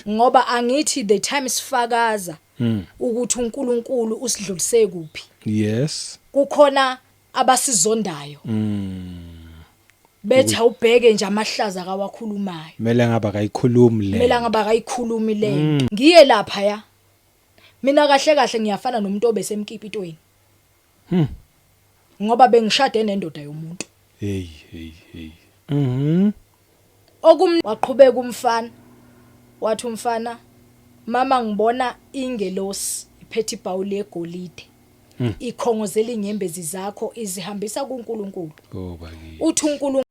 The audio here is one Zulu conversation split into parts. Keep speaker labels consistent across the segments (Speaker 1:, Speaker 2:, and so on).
Speaker 1: Ngoba angithi the time sifakaza ukuthi uNkulunkulu usidlulise kuphi.
Speaker 2: Yes.
Speaker 1: Kukhona abasizondayo. Bethi awubheke nje amahlaza akawakhulumayo.
Speaker 2: Kumele ngabe akayikhulumi le.
Speaker 1: Kumele ngabe akayikhulumi le. Ngiye lapha ya. Mina kahle kahle ngiyafana nomuntu obesemkipitweni. Ngoba bengishade nendoda yomuntu.
Speaker 2: Hey hey hey. Mhm.
Speaker 1: Okum waqhubeka umfana. Wathi umfana, "Mama ngibona ingelosi iphethe ibhawuli yegolide. Ikhongozela inyembezi zakho izihambisa kuNkulunkulu."
Speaker 2: Oh bakithi.
Speaker 1: Uthi uNkulunkulu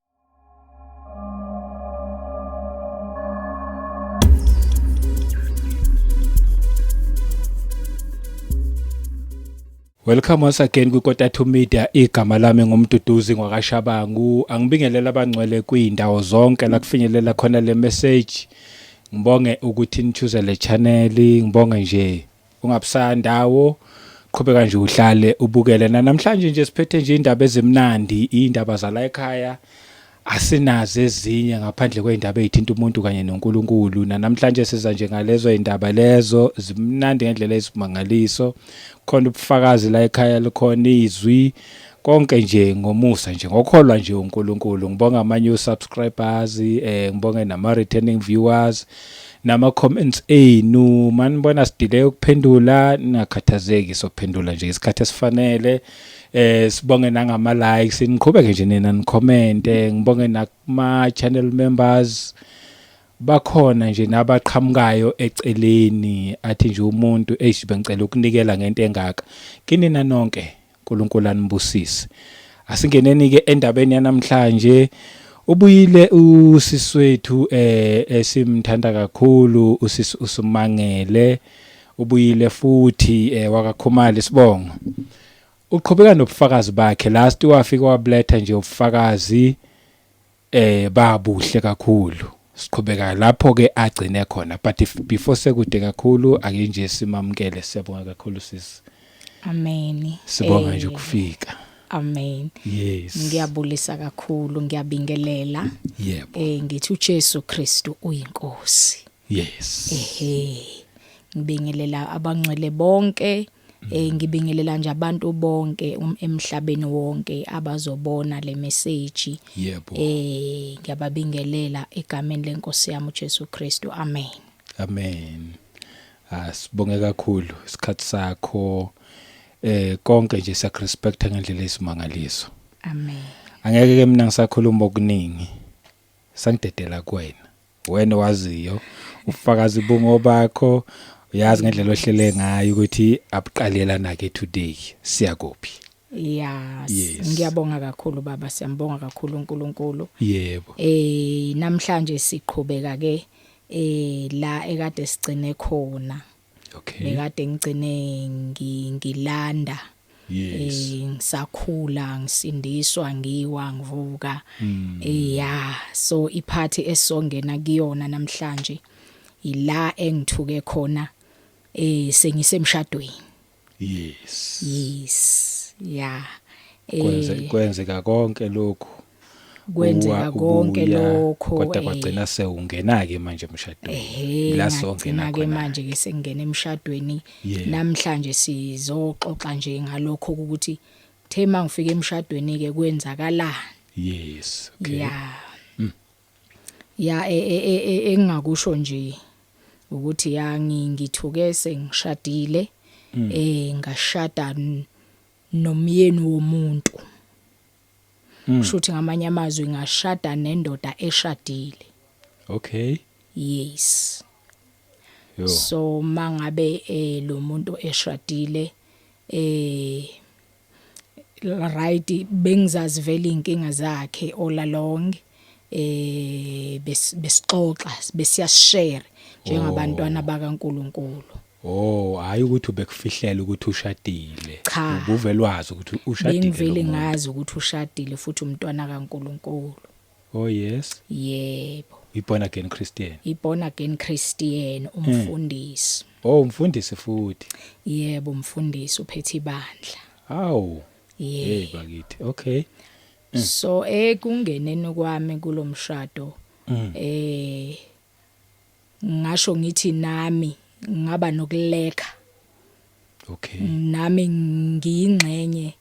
Speaker 2: Welcome once again kwiKotatu Media. Igama lami nguMduduzi ngwakaShabangu. Angibingelela abangcwele kwindawo zonke la kufinyelela khona le message. Ngibonge ukuthi nichoose le channel, ngibonge nje ungabusaya ndawo. Qhubeka nje uhlale ubukele. Na namhlanje nje siphethe nje indaba ezimnandi, indaba zala ekhaya. Asinazo ezinye ngaphandle kwezindaba ezithinta umuntu kanye noNkulunkulu. Namhlanje siza nje ngalezo izindaba lezo zimnandi ngendlela eyisimangaliso. Khona ubufakazi la ekhaya, likhona izwi, konke nje ngomusa nje ngokholwa nje uNkulunkulu. Ngibonga ama new subscribers, ngibonge nama returning viewers nama comments enu. Manibona sidile ukuphendula, ningakhathazeki, sophendula nje isikhathi esifanele. Sibonge nangama likes, niqhubeke nje nina nicommente. Ngibonge nakuma channel members, bakhona nje nabaqhamukayo eceleni athi nje umuntu eish bengicela ukunikela ngento engaka. Kinina nonke uNkulunkulu anibusise. Asingeneni ke endabeni yanamhlanje. Ubuyile usiswethu esimthanda kakhulu, usisi uSimangele ubuyile futhi wakaKhumalo isibongo. Uqhubeka nobufakazi bakhe. Last wafika wabuletha nje ubufakazi babuhle kakhulu. Siqhubeka lapho ke agcine khona, but if before sekude kakhulu ake nje simamukele. Siyabonga kakhulu sisi.
Speaker 1: Amen.
Speaker 2: Sibonga nje ukufika.
Speaker 1: Amen.
Speaker 2: Yes.
Speaker 1: Ngiyabulisa kakhulu, ngiyabingelela.
Speaker 2: Yebo.
Speaker 1: Ngithi uJesu Kristu uyinkosi.
Speaker 2: Yes.
Speaker 1: Ehe. Ngibingelela abangcwele bonke. Ngibingelela nje abantu bonke emhlabeni wonke abazobona le message.
Speaker 2: Yebo.
Speaker 1: Ngiyababingelela egameni lenkosi yami uJesu Kristu. Amen.
Speaker 2: Amen. Asibonge kakhulu isikhathi sakho. Konke nje siyakurespecta ngendlela eyisimangaliso.
Speaker 1: Amen.
Speaker 2: Angeke ke mina ngisakhuluma okuningi. Sangidedela kuwena. Wena waziyo ufakazi bungobakho, uyazi ngendlela ohlele ngayo ukuthi abuqalela na ke today siyakuphi.
Speaker 1: Yes.
Speaker 2: Yes.
Speaker 1: Ngiyabonga kakhulu baba, siyambonga kakhulu uNkulunkulu.
Speaker 2: Yebo.
Speaker 1: Namhlanje siqhubeka ke la ekade sigcine khona.
Speaker 2: Okay.
Speaker 1: Bekade ngigcine ngilanda.
Speaker 2: Yes.
Speaker 1: Ngisakhula ngisindiswa ngiwa ngivuka. Yeah, so iphathi esongena kuyona namhlanje ila engithuke khona sengisemshadweni.
Speaker 2: Yes.
Speaker 1: Yes. Yeah.
Speaker 2: Kwenze kwenzeka konke lokhu.
Speaker 1: Kwenzeka konke lokho
Speaker 2: kodwa kwagcina sewungena ke manje emshadweni.
Speaker 1: La songena ke manje ke sengena emshadweni. Namhlanje sizoxoxa nje ngalokho ukuthi the mangifika emshadweni ke kwenzakalani.
Speaker 2: Yes. Okay.
Speaker 1: Yeah. Ya, engingakusho nje ukuthi ya ngithuke sengishadile, ngashada nomyeni womuntu. Kushuthi ngamanye amazwi ngashada nendoda eshadile.
Speaker 2: Okay.
Speaker 1: Yes.
Speaker 2: Yo.
Speaker 1: So mangabe lo muntu eshadile, right, bengizazi vele inkinga zakhe all along, besixoxa, besiyashare njengabantwana bakaNkuluNkulu.
Speaker 2: Oh, hayi ukuthi ubekufihlela ukuthi ushadile.
Speaker 1: Cha.
Speaker 2: Ubuvele wazi ukuthi ushadile.
Speaker 1: Bengivele ngazi ukuthi ushadile futhi umntwana kaNkuluNkulu.
Speaker 2: Oh yes.
Speaker 1: Yebo.
Speaker 2: I-born again Christian.
Speaker 1: I-born again Christian, umfundisi.
Speaker 2: Oh, umfundisi futhi.
Speaker 1: Yebo, umfundisi uphethe ibandla.
Speaker 2: Hawu.
Speaker 1: Yebo.
Speaker 2: Hey bakithi. Okay.
Speaker 1: So ekungeneni kwami kulomshado Ngasho ngithi nami ngaba nokulekha.
Speaker 2: Okay.
Speaker 1: Nami ngiyingxenye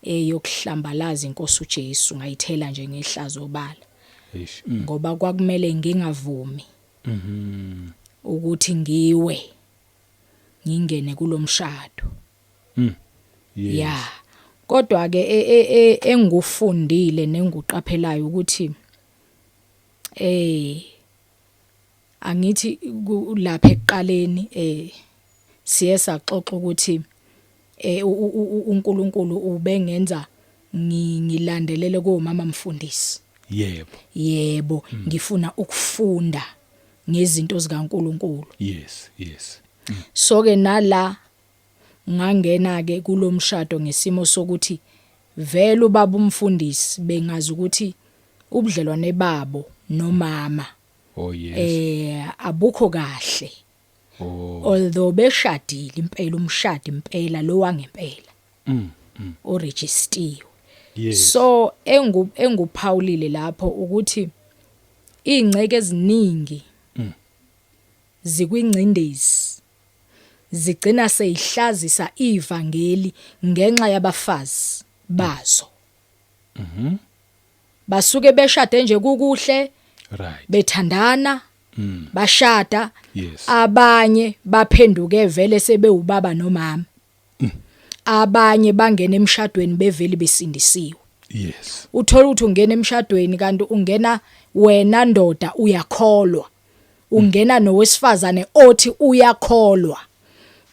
Speaker 1: eyokuhlambalaza inkosi uJesu, ngayithela nje ngehlazo obala.
Speaker 2: Eish.
Speaker 1: Ngoba kwakumele ngingavumi ukuthi ngiwe ngingene kulomshado.
Speaker 2: Yes.
Speaker 1: Ya. Kodwa ke engufundile nenguqaphelayo ukuthi angithi lapha ekuqaleni siye saxoxa ukuthi uNkulunkulu ubengenza ngilandelele komama mfundisi.
Speaker 2: Yebo.
Speaker 1: Yebo, ngifuna ukufunda ngezinto zikaNkulunkulu.
Speaker 2: Yes.
Speaker 1: So ke nala ngangena ke kulomshado ngesimo sokuthi vele ubaba umfundisi bengazi ukuthi ubudlelwane babo nomama
Speaker 2: Oh yes.
Speaker 1: Abukho kahle.
Speaker 2: Oh.
Speaker 1: Although beshadile impela, umshado impela lo wangempela oregistiwe.
Speaker 2: Yes.
Speaker 1: So enguphawulile lapho ukuthi ingceke eziningi zikwingcindezi zigcina seyihlazisa ivangeli ngenxa yabafazi bazo. Basuke beshade nje kukuhle, bethandana, bashada.
Speaker 2: Yes.
Speaker 1: Abanye baphenduke vele sebewubaba nomama. Abanye bangena emshadweni beveli besindisiwe.
Speaker 2: Yes.
Speaker 1: Uthola ukuthi ungena emshadweni kanti ungena wena ndoda uyakholwa, ungena nowesifazane othi uyakholwa,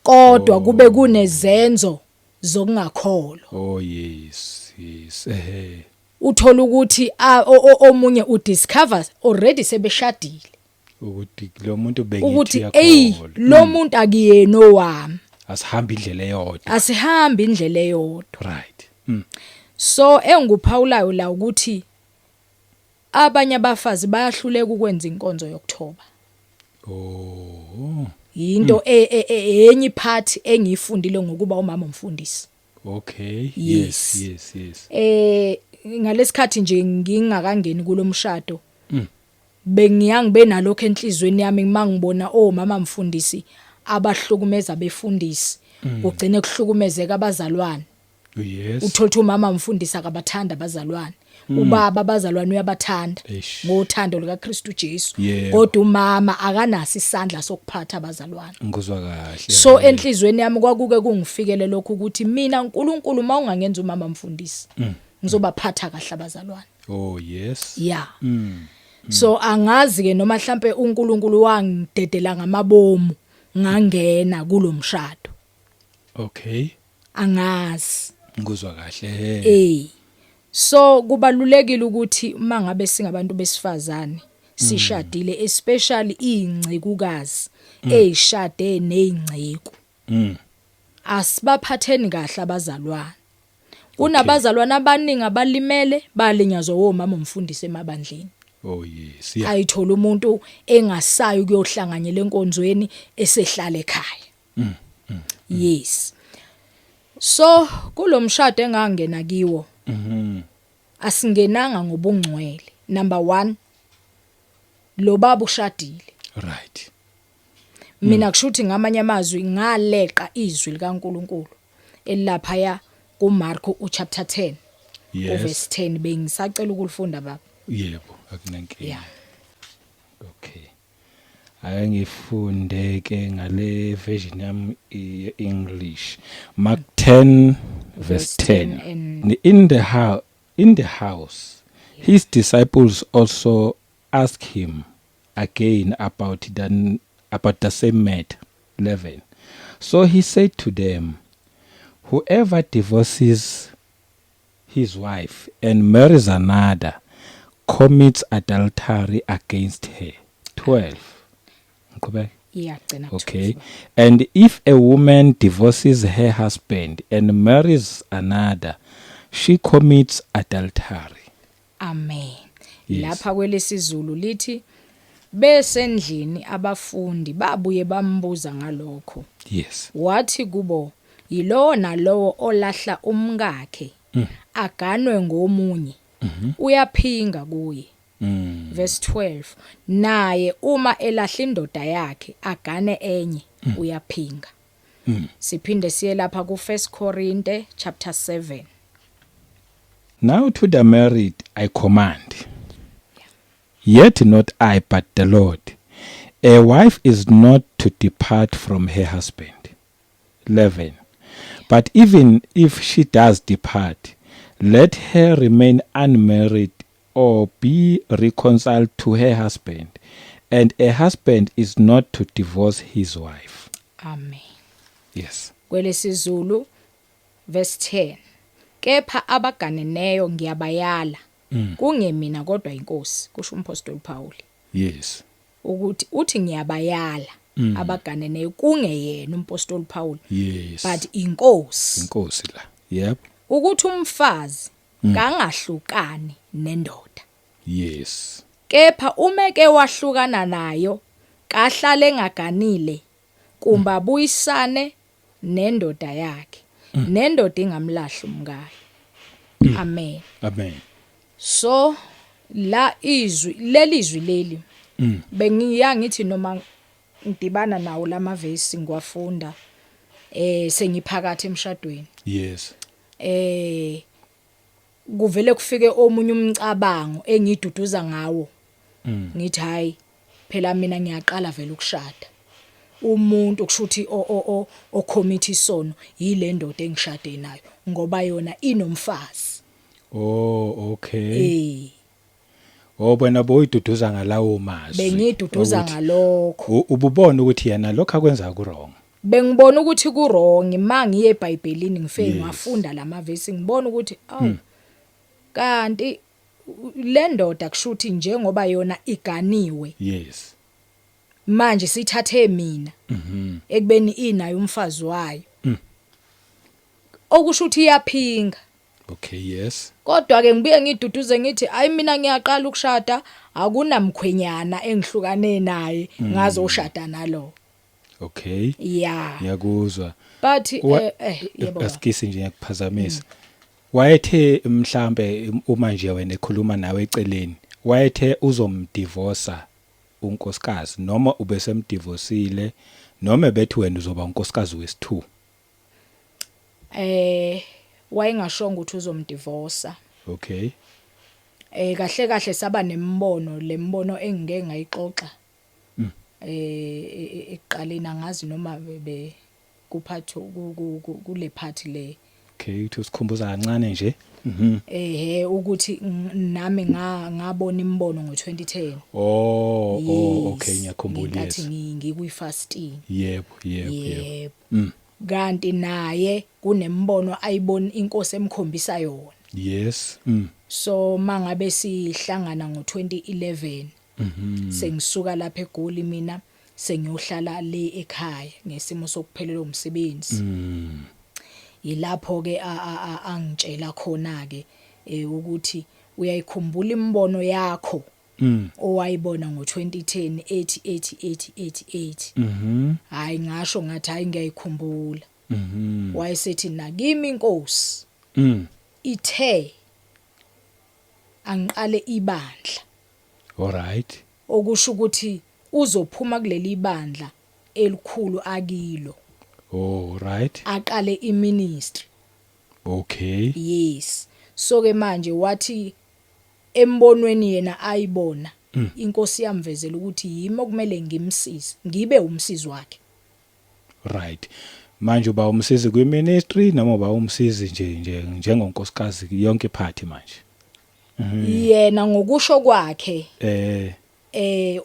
Speaker 1: kodwa kube kunezenzo zokungakholwa.
Speaker 2: Oh yes. Yes. Ehhe.
Speaker 1: Uthola ukuthi omunye udiscover already sebeshadile
Speaker 2: Ukuthi lo muntu bengithi
Speaker 1: ukuthi ey,
Speaker 2: uyakholwa.
Speaker 1: lo muntu akuyena owami.
Speaker 2: Asihambi indlela eyodwa.
Speaker 1: Asihambi indlela eyodwa.
Speaker 2: Right.
Speaker 1: So enguphawulayo la ukuthi abanye abafazi bayahluleka ukwenza inkonzo yokuthoba.
Speaker 2: Oh.
Speaker 1: Into enye ipart engiyifundile ngokuba umama umfundisi.
Speaker 2: Okay.
Speaker 1: Yes.
Speaker 2: Yes.
Speaker 1: Ngalesikhathi nje ngingakangeni kulomshado, bengiyangibe nalokho enhlizweni yami mangibona omama mfundisi abahlukumeza befundisi, kugcine kuhlukumezeka abazalwane.
Speaker 2: Yes.
Speaker 1: Uthola ukuthi umama mfundisi akabathanda abazalwane, ubaba abazalwane uyabathanda
Speaker 2: Eish.
Speaker 1: ngothando lika Kristu Jesu,
Speaker 2: Yebo.
Speaker 1: kodwa umama akanaso isandla sokuphatha abazalwane.
Speaker 2: Ngikuzwa kahle.
Speaker 1: So enhlizweni yami kwakuke kungifikele lokhu ukuthi mina, uNkulunkulu mawungangenza umama mfundisi, ngizobaphatha kahle abazalwane.
Speaker 2: Oh yes.
Speaker 1: Yeah. So angazi ke noma mhlambe uNkulunkulu wangidedela ngamabomu ngangena kulomshado.
Speaker 2: Okay.
Speaker 1: Angazi.
Speaker 2: Ngikuzwa kahle.
Speaker 1: So kubalulekile ukuthi mangabe singabantu besifazane sishadile, especially incekukazi ezishade nezinceku, asibaphatheni kahle abazalwane. Kunabazalwane abaningi abalimele, balinyazwa omama umfundisi emabandleni.
Speaker 2: Oh yes. Yeah.
Speaker 1: Ayithola umuntu engasayi ukuyohlanganyela enkonzweni, esehlala ekhaya. Yes, so kulomshado engangena kiwo, asingenanga ngobungcwele. Number 1, lo baba ushadile. Mina kushuthi ngamanye amazwi ngaleqa izwi likaNkuluNkulu elapha ya kuMarko uchapter 10 uverse 10. Bengisacela ukulifunda, baba.
Speaker 2: Yebo, akunankinga.
Speaker 1: Yeah.
Speaker 2: Okay. Ake ngifunde ke ngale version yami English. Mark 10 verse
Speaker 1: Verse
Speaker 2: 10.
Speaker 1: 10 and
Speaker 2: In the house his disciples also asked him again about the same matter. 11. So he said to them, "Whoever divorces his wife and marries another commits adultery against her." 12. Ngiqhubeke?
Speaker 1: Iyagcina.
Speaker 2: Okay. And if a woman divorces her husband and marries another, she commits adultery.
Speaker 1: Amen.
Speaker 2: Yes.
Speaker 1: Lapha kwelesizulu lithi besendlini abafundi babuye bambuza ngalokho.
Speaker 2: Yes.
Speaker 1: Wathi kubo, yilowo nalowo olahla umkakhe aganwe ngomunye uyaphinga kuye. Verse 12, naye uma elahla indoda yakhe agane enye, uyaphinga. Siphinde siye lapha ku 1 Korinte chapter 7.
Speaker 2: Now to the married I command, yet not I, but the Lord: a wife is not to depart from her husband. 11. But even if she does depart, let her remain unmarried or be reconciled to her husband, and a husband is not to divorce his wife.
Speaker 1: Amen.
Speaker 2: Yes.
Speaker 1: Kwelesizulu verse 10, kepha abaganeneyo ngiyabayala, kungemina kodwa inkosi, kusho umpostoli Paul, ukuthi uthi ngiyabayala abaganeneyo, kungeyena umpostoli Paul, but inkosi.
Speaker 2: Inkosi la. Yep.
Speaker 1: Ukuthi umfazi kangahlukani nendoda, kepha uma ke wahlukana nayo, kahlale engaganile kumbe abuyisane nendoda yakhe, nendoda ingamlahli umkayo. Amen.
Speaker 2: Amen.
Speaker 1: So la izwi lelizwi leli, bengiya ngithi noma ngidibana nawo lamavesi ngiwafunda sengiphakathi emshadweni, kuvele kufike omunye umcabango engiduduza ngawo, ngithi hayi phela, mina ngiyaqala vele ukushada, umuntu kushuthi o ocommit isono yile ndoda engishade nayo, ngoba yona inomfazi.
Speaker 2: Oh, okay. Oh, wena boyiduduza ngalawo mazwi.
Speaker 1: Bengiduduza
Speaker 2: ukuthi
Speaker 1: ngalokho.
Speaker 2: Ububona ukuthi yena lokho akwenza ku wrong.
Speaker 1: Bengibona ukuthi ku wrong mangiye eBhayibhelini, ngifike ngiwafunda lamavesi, ngibona ukuthi awu, kanti le ndoda kushuthi njengoba yona iganiwe, manje sithathe mina ekubeni inayo umfazi wayo, okusho ukuthi iyaphinga.
Speaker 2: Okay, yes.
Speaker 1: Kodwa ke ngibuye ngiduduze ngithi hayi, mina ngiyaqala ukushada, akunamkhwenyana engihlukane naye ngazoshada nalo. Yeah.
Speaker 2: Ngiyakuzwa.
Speaker 1: But yebo baba.
Speaker 2: Asikisi nje, ngiyakuphazamisa. Wayethe mhlambe uma nje wena ekhuluma nawe eceleni, wayethe uzomdivorsa unkosikazi, noma ubesemdivosile, noma bethi wena uzoba unkosikazi wesi2?
Speaker 1: Wayengashongo ukuthi uzomdivorsa. Kahle kahle saba nembono, lembono engike ngayixoxa ekuqaleni, angazi noma be kuphatho kule part le.
Speaker 2: Okay, uthi usikhumbuza kancane nje.
Speaker 1: Ehe, ukuthi nami ngabona imbono ngo2010.
Speaker 2: Oh, okay, ngiyakhumbula.
Speaker 1: Ngenkathi ngikwi fasting.
Speaker 2: Yebo.
Speaker 1: Yebo. Kanti naye kunembono ayibona inkosi emkhombisa yona. So mangabe sihlangana ngo2011, sengisuka lapha eGoli mina, sengiyohlala le ekhaya ngesimo sokuphelelwa umsebenzi. Ilapho ke angitshela khona ke ukuthi uyayikhumbula imbono yakho owayibona ngo2010 ethi ethi ethi ethi ethi? Hayi, ngasho ngathi hayi, ngiyayikhumbula. Wayesethi nakimi inkosi ithe angiqale ibandla,
Speaker 2: All right.
Speaker 1: okusho ukuthi uzophuma kuleli bandla elikhulu akilo,
Speaker 2: Oh, right.
Speaker 1: aqale iministry. Yes, so ke manje wathi embonweni yena ayibona, inkosi yamvezela ukuthi yimi okumele ngimsize, ngibe umsizi wakhe.
Speaker 2: Right. Manje uba umsizi kwi-ministry noma uba umsizi nje njengonkosikazi yonke iphathi manje?
Speaker 1: Yena ngokusho kwakhe,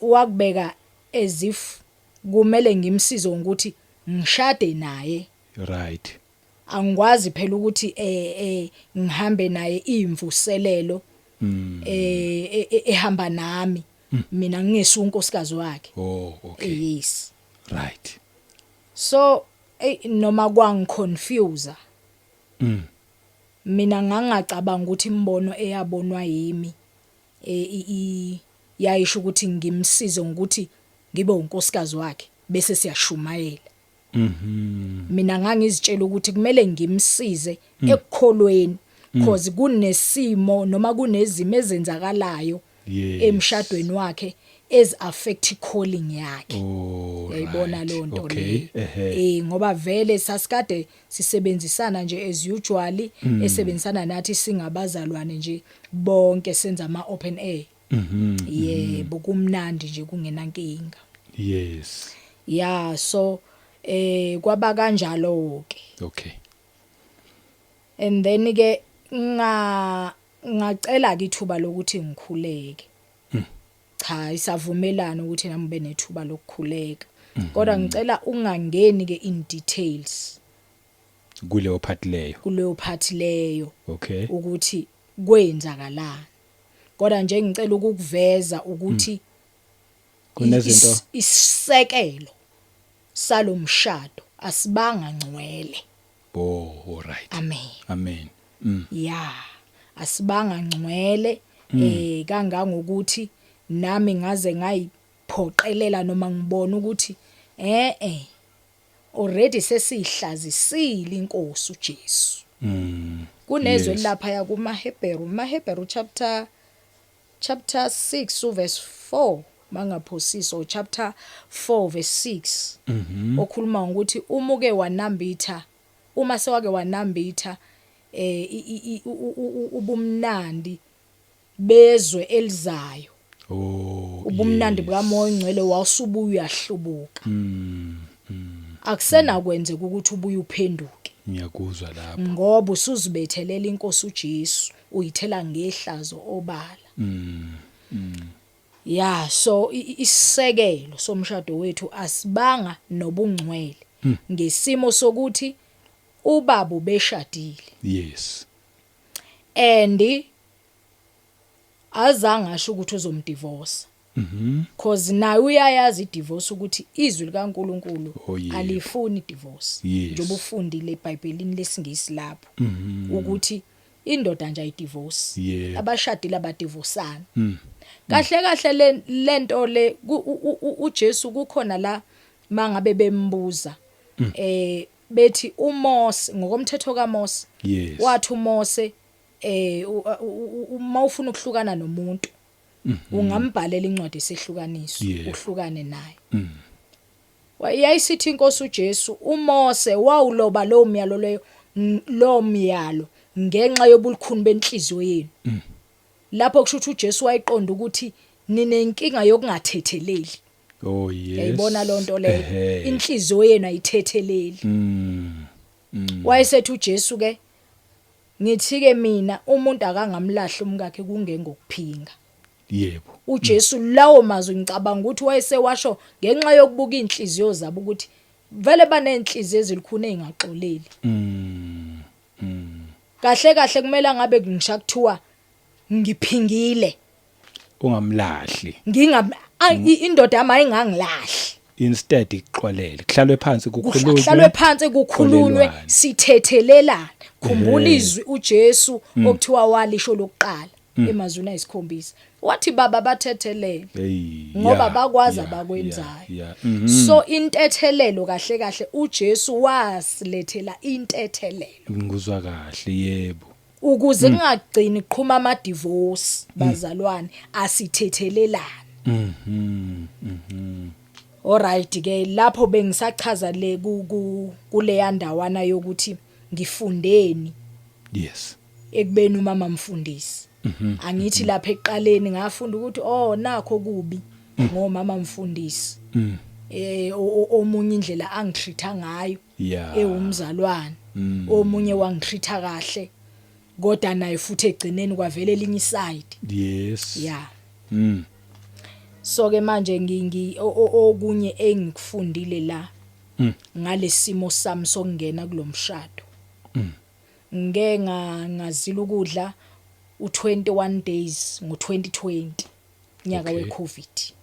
Speaker 1: wakubeka as if kumele ngimsize ngokuthi ngishade naye. Angikwazi phela ukuthi ngihambe naye imvuselelo, ehamba nami, mina ngingesu unkosikazi wakhe.
Speaker 2: Oh, okay.
Speaker 1: Yes. So noma kwangiconfuse, mina ngangacabanga ukuthi imbono eyabonwa yimi yayisho ukuthi ngimsize ngokuthi ngibe unkosikazi wakhe bese siyashumayela. Mina ngangizitshela ukuthi kumele ngimsize ekukholweni, cause kunesimo noma kunezimo ezenzakalayo. Emshadweni wakhe ez affect calling yakhe. Uyayibona leyo nto leyo. Ngoba vele sasikade sisebenzisana nje as usually, esebenzisana nathi singabazalwane nje bonke, senza ama open air. Yebo, kumnandi nje, kungenankinga. Yeah, so kwaba kanjalo ke. And then ke ngacela ke ithuba lokuthi ngikhuleke. Cha, isavumelana ukuthi nami ngibe nethuba lokukhuleka, kodwa ngicela ungangeni ke in details
Speaker 2: kuleyo part leyo.
Speaker 1: Kuleyo part leyo ukuthi kwenzakalani, kodwa nje ngicela ukukuveza ukuthi
Speaker 2: Kunezinto
Speaker 1: isisekelo salomshado asibanga ngcwele.
Speaker 2: Oh, all right.
Speaker 1: Amen.
Speaker 2: Amen.
Speaker 1: Ya, asibanga ngcwele kangangokuthi nami ngaze ngayiphoqelela noma ngibona ukuthi already sesihlazisile inkosi uJesu. Kunezwe lapha ya kumaHebheru, maHebheru chapter 6 uverse 4, mangaphosiso, chapter 4 verse 6, okhuluma ngokuthi uma uke wanambitha, uma sewake wanambitha ubumnandi bezwe elizayo, ubumnandi bukaMoya oNgcwele, wawusubuya uyahlubuka, akusenakwenzeka ukuthi ubuye uphenduke.
Speaker 2: Ngiyakuzwa lapho.
Speaker 1: Ngoba usuzibethelela inkosi uJesu, uyithela ngehlazo obala. Ya, so isisekelo somshado wethu asibanga nobungcwele ngesimo sokuthi ubaba ubeshadile and azange asho ukuthi uzomdivorce, cause naye uyayazi idivorce, ukuthi izwi likaNkuluNkulu alifuni divorce, njengoba ufundile eBhayibhelini lesingisi lapho ukuthi indoda nje ayidivorce, abashadile abadivosana. Kahle kahle le lento le uJesu kukhona la mangabe bembuza, bethi uMose, ngokomthetho kaMose, wathi uMose uma ufuna ukuhlukana nomuntu ungambhalela incwadi esehlukaniso, uhlukane naye. Yayisithi inkosi uJesu, uMose wawuloba lo myalo leyo, lo myalo ngenxa yobulukhuni benhliziyo yenu. Lapho kusho ukuthi uJesu wayiqonda ukuthi ninenkinga yokungathetheleli. Yayibona lonto leyo, inhliziyo yenu ayithetheleli. Wayesethi uJesu ke, ngithi ke mina, umuntu akangamlahli umkakhe kungengokuphinga. uJesu lawo mazwi ngicabanga ukuthi wayesewasho ngenxa yokubuka inhliziyo zabo, ukuthi vele banenhliziyo ezilukhuni engaxoleli. Kahle kahle kumele ngabe ngisha kuthiwa ngiphingile,
Speaker 2: Ungamlahli.
Speaker 1: Nginga indoda yami ayingangilahli.
Speaker 2: Instead ikuxolele, kuhlalwe phansi, kukhulunywe.
Speaker 1: Kuhlalwe phansi, kukhulunywe.
Speaker 2: Xolelwane.
Speaker 1: Sithethelelane. Khumbula izwi uJesu okuthiwa walisho lokuqala emazwini ayisikhombisa, wathi, "Baba, bathethelele ngoba bakwazi abakwenzayo." So intethelelo, kahle kahle uJesu wasilethela intethelelo.
Speaker 2: Ngikuzwa kahle, yebo.
Speaker 1: Ukuze kungagcini qhuma ama divorce, bazalwane, asithethelelane. Alright ke, lapho bengisachaza le kuleya ndawana yokuthi ngifundeni ekubeni umama mfundisi. Angithi lapha eqaleni ngafunda ukuthi, oh, nakho kubi ngomama mfundisi, omunye indlela angitreata ngayo ewumzalwane, omunye wangitreata kahle, kodwa naye futhi egcineni kwavela elinye iside. Yeah. So ke manje ngi okunye engikufundile la ngalesimo sami sokungena kulomshado, ngeke ngazila ukudla u21 days ngo2020, nyaka weCovid.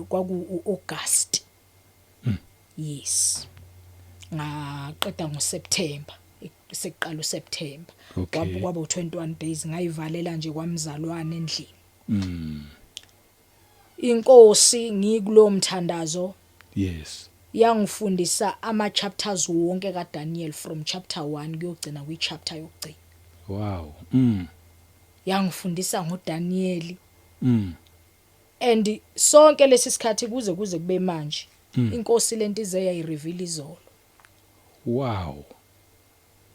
Speaker 1: Kwaku August. Yes, ngaqeda ngoSeptember, sekuqala uSeptember. Kwaba u21 days ngayivalela nje kwamzalwane endlini. Inkosi ngikulo mthandazo yangifundisa ama chapters wonke kaDaniel, from chapter 1 kuyogcina kwi chapter yokugcina. Yangifundisa ngoDaniel. And sonke lesi sikhathi kuze kube manje, inkosi lento ize yayireveal izolo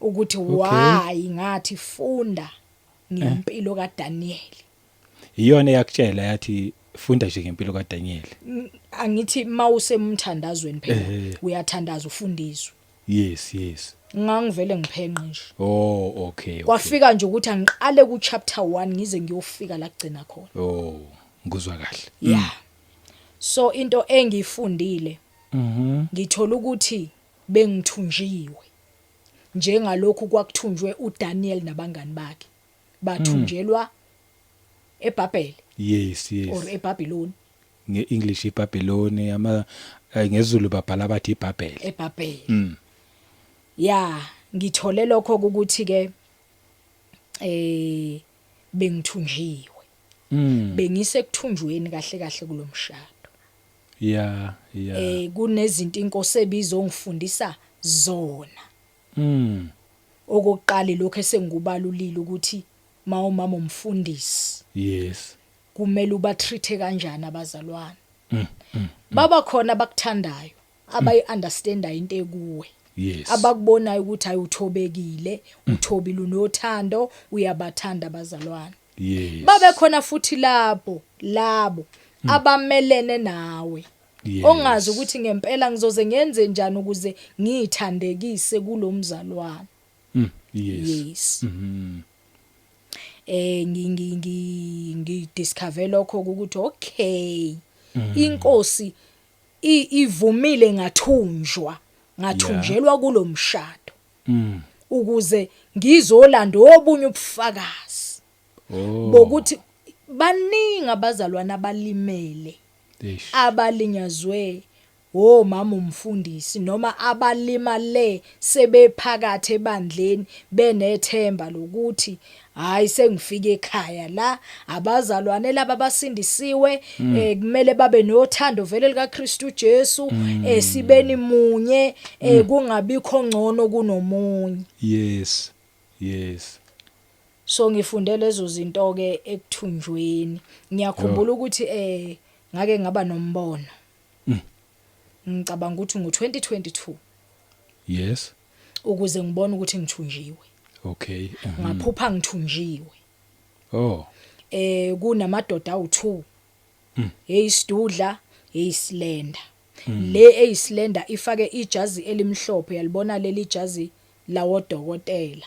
Speaker 1: ukuthi why ngathi funda ngempilo kaDaniel.
Speaker 2: Iyona yakutshela yathi funda nje ngempilo kaDaniel?
Speaker 1: Angithi mawusemthandazweni phela uyathandaza ufundiswe.
Speaker 2: Yes.
Speaker 1: Ngangivele ngiphenqe nje.
Speaker 2: Oh, okay.
Speaker 1: Kwafika nje ukuthi angiqale ku chapter 1 ngize ngiyofika la kugcina khona.
Speaker 2: Oh, ngikuzwa kahle.
Speaker 1: Yeah. So into engiyifundile, ngithola ukuthi bengithunjiwe njengalokhu kwakuthunjwe uDaniel nabangani bakhe, bathunjelwa eBhabhele or eBabylon.
Speaker 2: Nge-English iBabylon, ama ngesiZulu babhala bathi iBhabhele.
Speaker 1: eBhabhele. Ya, ngithole lokho ukuthi ke bengithunjiwe, bengisekuthunjweni kahle kahle kulomshado. Kunezinto inkosi ebizongifundisa zona. Okokuqala lokho esengikubalulile ukuthi mawumama umfundisi kumele ubatreat kanjani abazalwane. Baba khona abakuthandayo, abayi understandayo into ekuwe, abakubonayo ukuthi ayuthobekile, uthobile, unothando, uyabathanda abazalwane. Babe khona futhi lapho labo abamelene nawe, ongazi ukuthi ngempela ngizoze ngenze njani ukuze ngithandekise kulomzalwane. Yes. Ngi ngi ngi ngidiscover lokho ukuthi okay, inkosi ivumile ngathunjwa, ngathunjelwa kulomshado ukuze ngizolanda obunye ubufakazi bokuthi baningi abazalwana abalimele, abalinyazwe omama umfundisi noma abalimale sebephakathi ebandleni, benethemba lokuthi hayi, sengifike ekhaya la, abazalwane laba basindisiwe, kumele babe nothando vele likaKristu Jesu, sibeni munye, kungabikho ngcono kunomunye. So ngifunde lezo zinto ke ekuthunjweni. Ngiyakhumbula ukuthi ngake ngaba nombono, ngicabanga ukuthi ngo2022, ukuze ngibone ukuthi ngithunjiwe. Ngaphupha ngithunjiwe. Kunamadoda awu2, eyisidudla, eyislender. Le eyislender ifake ijazi elimhlophe, yalibona leli jazi lawodokotela,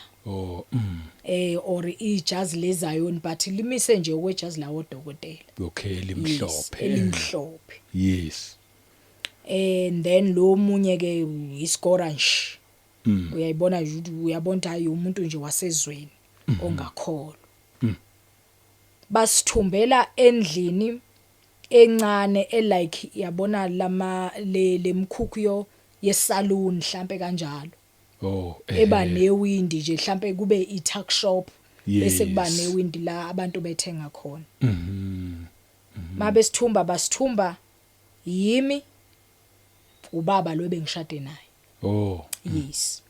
Speaker 1: or ijazi lezayoni, but limise nje okwejazi lawodokotela. Yes,
Speaker 2: Limhlophe.
Speaker 1: Elimhlophe. And then lo munye ke isigora nje, uyayibona nje ukuthi uyabona ukuthi hayi, umuntu nje wasezweni ongakholwa. Basithumbela endlini encane elike, yabona lama le lemkhukhu yo yesaloon mhlambe kanjalo, eba newindi nje, mhlambe kube i tuck shop, bese kuba newindi la abantu bethenga khona. Mabesithumba, basithumba yimi, ubaba lo bengishade naye. Yes.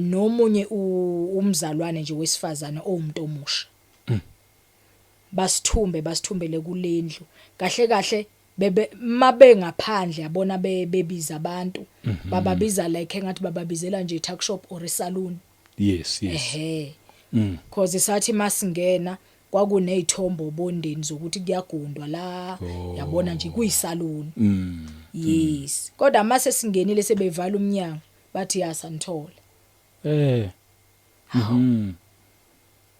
Speaker 1: Nomunye umzalwane nje wesifazane owumuntu omusha. Basithumbe, basithumbele kulendlu. Kahle kahle bebe mabengaphandle, yabona, bebiza abantu, bababiza like engathi bababizela nje tuck shop or saloon.
Speaker 2: Yes.
Speaker 1: Ehhe. Cause sathi masingena kwakunezithombo obondeni zokuthi kuyagundwa la, yabona nje kuyisalon. Yes. Kodwa mase singenile sebevala umnyango, bathi yasanithola.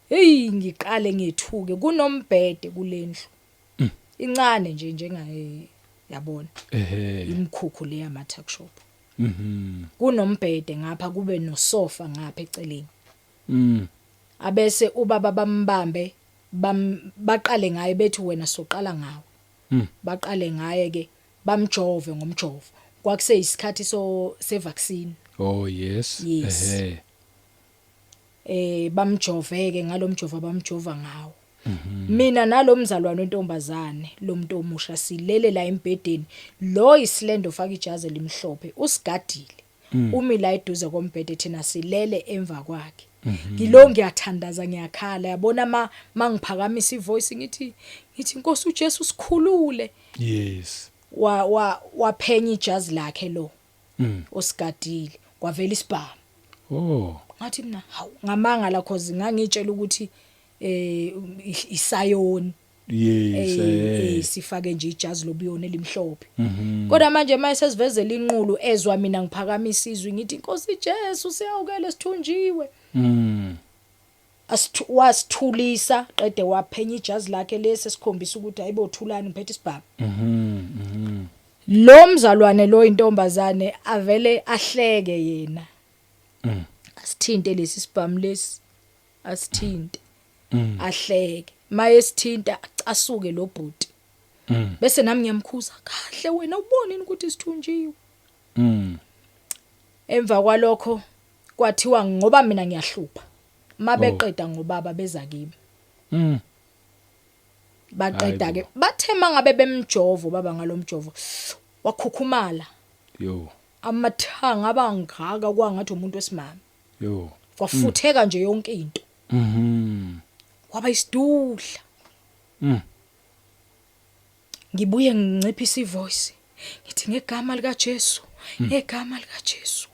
Speaker 1: Hey, ngiqale ngethuke, kunombhede kulendlu. Incane nje njenga yabona. Imkhukhu le yama tuck shop. Kunombhede ngapha, kube nosofa ngapha eceleni. Abese ubaba bambambe, baqale ngaye, bethi wena soqala ngawe. Baqale ngaye ke, bamjove ngomjovo. Kwakuseyisikhathi so se vaccine.
Speaker 2: Oh yes.
Speaker 1: Yes. Bamjoveke ngalomjovo abamjova ngawo. Mina nalomzalwane wentombazane, lomuntu omusha, silele la embhedeni. Lo islender ufaka ijazi elimhlophe usigadile. Umi la eduze kombhede, thina silele emva kwakhe. Ngilo ngiyathandaza, ngiyakhala, yabona, ma mangiphakamisa ivoice ngithi Nkosi uJesu sikhulule. Wa wa waphenya ijazi lakhe lo osigadile, kwavela isibhamu.
Speaker 2: Oh.
Speaker 1: Ngathi mina hawu, ngamangala, cause ngangitshela ukuthi isayoni. Sifake nje ijazi lobuyona elimhlophe. Kodwa manje mase sivezela inqulu, ezwa mina ngiphakamisa izwi ngithi Nkosi Jesu siyawukele, sithunjiwe. Wasithulisa, qede waphenya ijazi lakhe lesi sikhombisa ukuthi hayibo, thulani, ngiphethe isibhamu.
Speaker 2: Mhm mhm
Speaker 1: Lo mzalwane lo, intombazane, avele ahleke yena. Asithinte lesi sibhamu lesi, asithinte. Ahleke maye sithinta, acasuke lo bhuti. Bese nami ngiyamkhuza kahle, wena ubone ukuthi sithunjiwe. Emva kwalokho kwathiwa ngoba mina ngiyahlupha, mabeqeda ngobaba beza kimi. Baqeda ke, bathe mangabe bemjovo baba ngalomjovo, wakhukhumala.
Speaker 2: Yo.
Speaker 1: Amathanga abangaka kwangathi umuntu wesimame.
Speaker 2: Yo.
Speaker 1: Kwafutheka nje yonke into. Waba isidudla. Ngibuye nginciphisa ivoice ngithi ngegama lika Jesu, ngegama lika Jesu.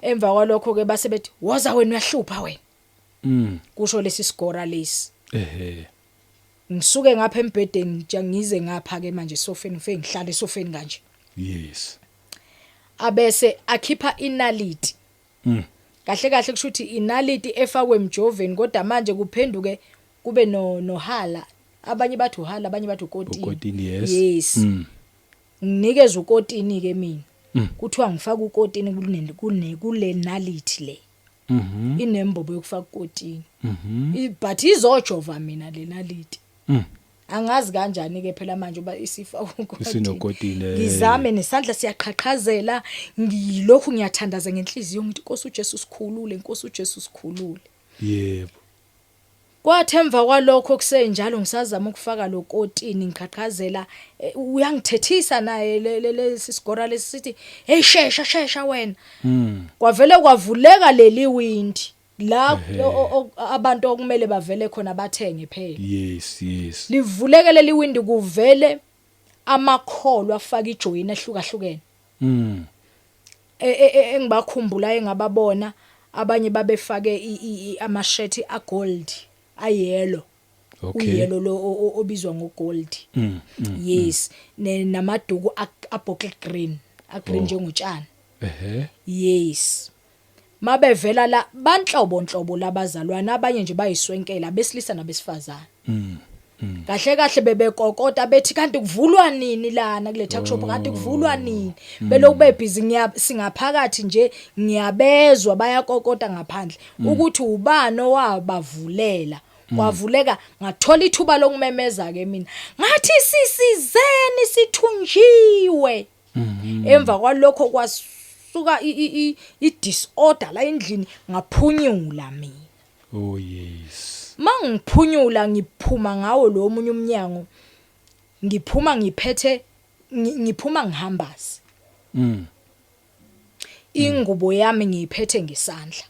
Speaker 1: Emva kwalokho ke base bethi woza wena, uyahlupha wena. Kusho lesi sigora lesi. Ngisuke ngapha embhedeni nje, ngize ngapha ke manje esofeni, ngifike ngihlale esofeni kanje. Abese akhipha inaliti. Kahle kahle kusho ukuthi inaliti efakwe emjoveni, kodwa manje kuphenduke kube no nohala, abanye bathi uhala, abanye bathi ukotini.
Speaker 2: Ukotini, yes.
Speaker 1: Yes. Nginikeza ukotini ke mina. Kuthiwa ngifaka ukotini kule naliti le. Inembobo yokufaka ukotini. But izojova mina le naliti. Angazi kanjani ke phela manje uba isifa ukotini.
Speaker 2: Isinokotini, eh.
Speaker 1: Ngizame nesandla siyaqhaqhazela, ngilokhu ngiyathandaza ngenhliziyo ngithi Nkosi uJesu sikhulule, Nkosi uJesu sikhulule. Kwathi emva kwalokho kusenjalo, ngisazama ukufaka lo kotini, ngiqhaqhazela, uyangithethisa naye lesi sigora lesi, sithi hey, shesha shesha wena. Kwavele kwavuleka leli windi la abantu okumele bavele khona bathenge phela.
Speaker 2: yes yes
Speaker 1: Livuleke leli windi, kuvele amakholwa afaka ijoyini ehlukahlukene. Engibakhumbula engababona, abanye babefake amashethi agold, ayellow. Uyellow lo obizwa ngogold. Yes, namaduku a bottle green, a green njengotshani. Yes, mabevela la banhlobo nhlobo labazalwana, abanye nje bayiswenkela, besilisa nabesifazane. Kahle kahle bebekokota bethi kanti kuvulwa nini lana kule tuck shop, kanti kuvulwa nini, belokhu bebhizi. Ngiya singaphakathi nje, ngiyabezwa bayakokota ngaphandle ukuthi ubani owabavulela, kwavuleka. Ngathola ithuba lokumemeza ke mina, ngathi sisizeni, sithunjiwe. Emva kwalokho kwasuka i disorder la endlini, ngaphunyula mina.
Speaker 2: Oh yes.
Speaker 1: Mangiphunyula, ngiphuma ngawo lo munye umnyango, ngiphuma ngiphethe ngiphuma ngihambaze. Ingubo yami ngiyiphethe ngesandla.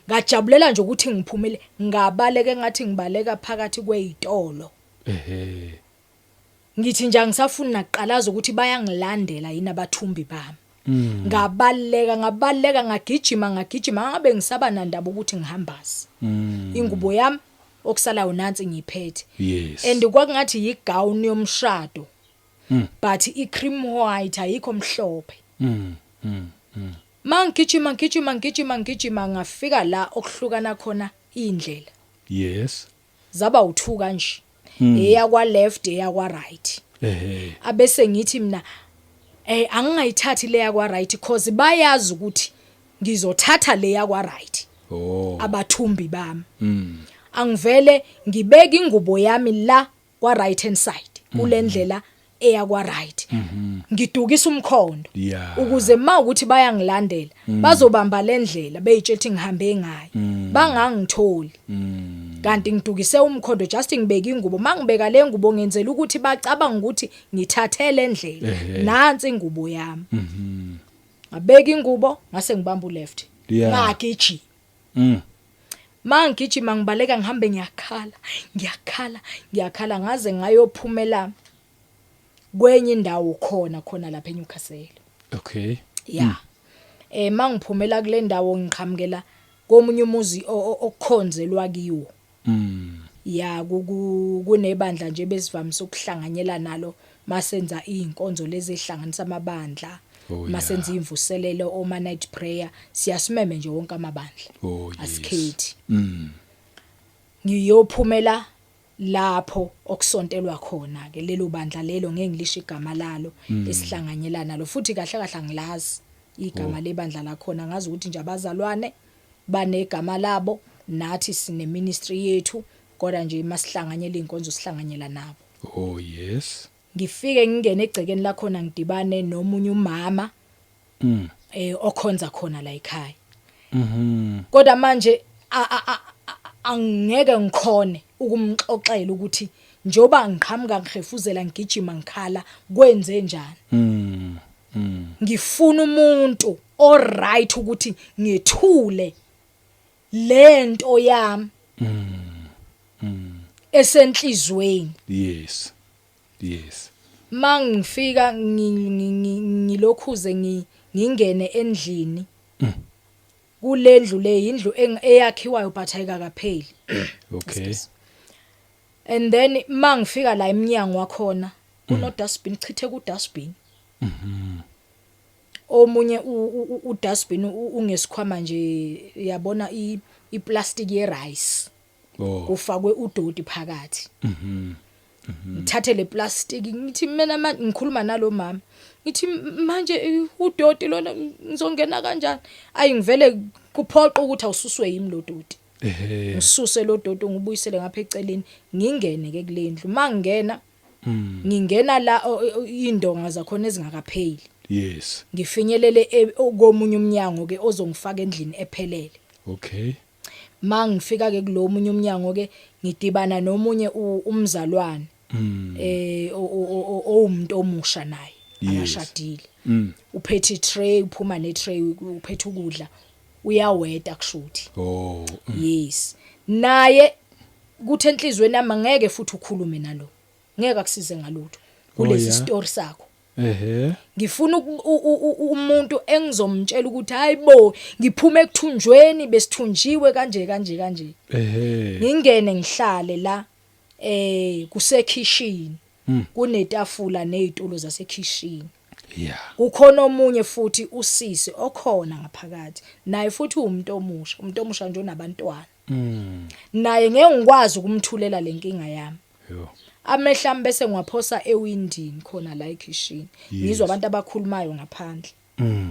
Speaker 1: Ngajabulela nje ukuthi ngiphumile, ngabaleka engathi ngibaleka phakathi kwezitolo. Ngithi nje angisafuni naqalaza ukuthi bayangilandela yini abathumbi bami. Ngabaleka, ngabaleka, ngagijima, ngagijima, ngabe ngisaba nandaba ukuthi ngihambaze. Ingubo yami okusalayo nansi ngiyiphethe. And kwakungathi yigown yomshado. But i-cream white, ayikho mhlophe. Mangigijima, ngigijima, ngigijima, ngigijima, ngafika la okuhlukana khona indlela. Zaba u2 kanje. Eya kwa left, eya kwa right. Abese ngithi mina angingayithathi leya kwa right, cause bayazi ukuthi ngizothatha leya kwa right. Abathumbi bami. Angivele ngibeka ingubo yami la kwa right hand side kulendlela eya kwa right. Ngidukisa umkhondo. Ukuze ma ukuthi bayangilandela, bazobamba lendlela beyitshela ukuthi ngihambe ngayo. Bangangitholi. Kanti ngidukise umkhondo, just ngibeka ingubo. Mangibeka le ngubo ngenzela ukuthi bacabanga ukuthi ngithathe le ndlela. Nansi ingubo yami. Ngabeka ingubo ngase ngibamba uleft. Ngagijima. Mangigijima ngibaleka ngihambe ngiyakhala, ngiyakhala, ngiyakhala ngaze ngayophumela kwenye indawo khona khona lapha eNewcastle. Yeah. Mangiphumela kule ndawo ngiqhamukela komunye umuzi okukhonzelwa kiwo. Ya, kunebandla nje besivamise ukuhlanganyela nalo masenza izinkonzo lezi ezihlanganisa amabandla. Masenza imvuselelo oma night prayer siyasimeme nje wonke amabandla. Asikhethi. Ngiyophumela lapho okusontelwa khona ke lelo bandla lelo, ngeke ngilisho igama lalo esihlanganyela nalo, futhi kahle kahle angilazi igama lebandla lakhona. Ngazi ukuthi nje abazalwane banegama labo, nathi sine ministry yethu, kodwa nje masihlanganyela inkonzo sihlanganyela nabo. Ngifike ngingene egcekeni lakhona, ngidibane nomunye umama okhonza khona la ekhaya. Kodwa manje angeke ngikhone ukumxoxela ukuthi njoba ngiqhamuka ngihefuzela ngigijima ngikhala kwenze njani. Ngifuna umuntu o right ukuthi ngethule lento yami esenhlizweni.
Speaker 2: Yes. Yes.
Speaker 1: Mangifika ngilokhuze ngingene endlini. Kulendlu le, indlu eyakhiwayo but ayikakapheli. And then mangifika la eminyango wakhona kuno dustbin, chithe ku dustbin. Omunye u dustbin ungesikhwama nje, yabona i plastic ye rice. Kufakwe udoti phakathi. Ngithathe le plastic, ngithi mina ngikhuluma nalo mama, ngithi manje udoti lona ngizongena kanjani? Ayi, ngivele kuphoqa ukuthi awususwe yimi lo doti. Ngisuse lo doti, ngibuyisele ngapha eceleni, ngingene ke kulendlu. Mangena ngingena la indonga zakhona ezingakapheli. Ngifinyelele komunye umnyango ke ozongifaka endlini ephelele. Mangifika ke kulomunye umnyango ke ngidibana nomunye umzalwane owumuntu omusha naye, akashadile. Uphethe tray, uphuma ne tray, uphethe ukudla, uyaweta kushuthi. Yes, naye kuthi enhlizweni yami ngeke futhi ukhulume nalo, ngeke akusize ngalutho kulesi story sakho. Ngifuna umuntu engizomtshela ukuthi hayibo, ngiphuma ekuthunjweni, besithunjiwe kanje kanje kanje. Ngingene ngihlale la kusekhishini. Kunetafula nezitulo zasekhishini. Kukhona omunye futhi usisi okhona ngaphakathi, naye futhi umuntu omusha, umuntu omusha nje onabantwana. Naye ngeke ngikwazi ukumthulela lenkinga yami. Amehlo ami bese ngiwaphosa ewindini khona la ekhishini. Ngizwa abantu abakhulumayo ngaphandle.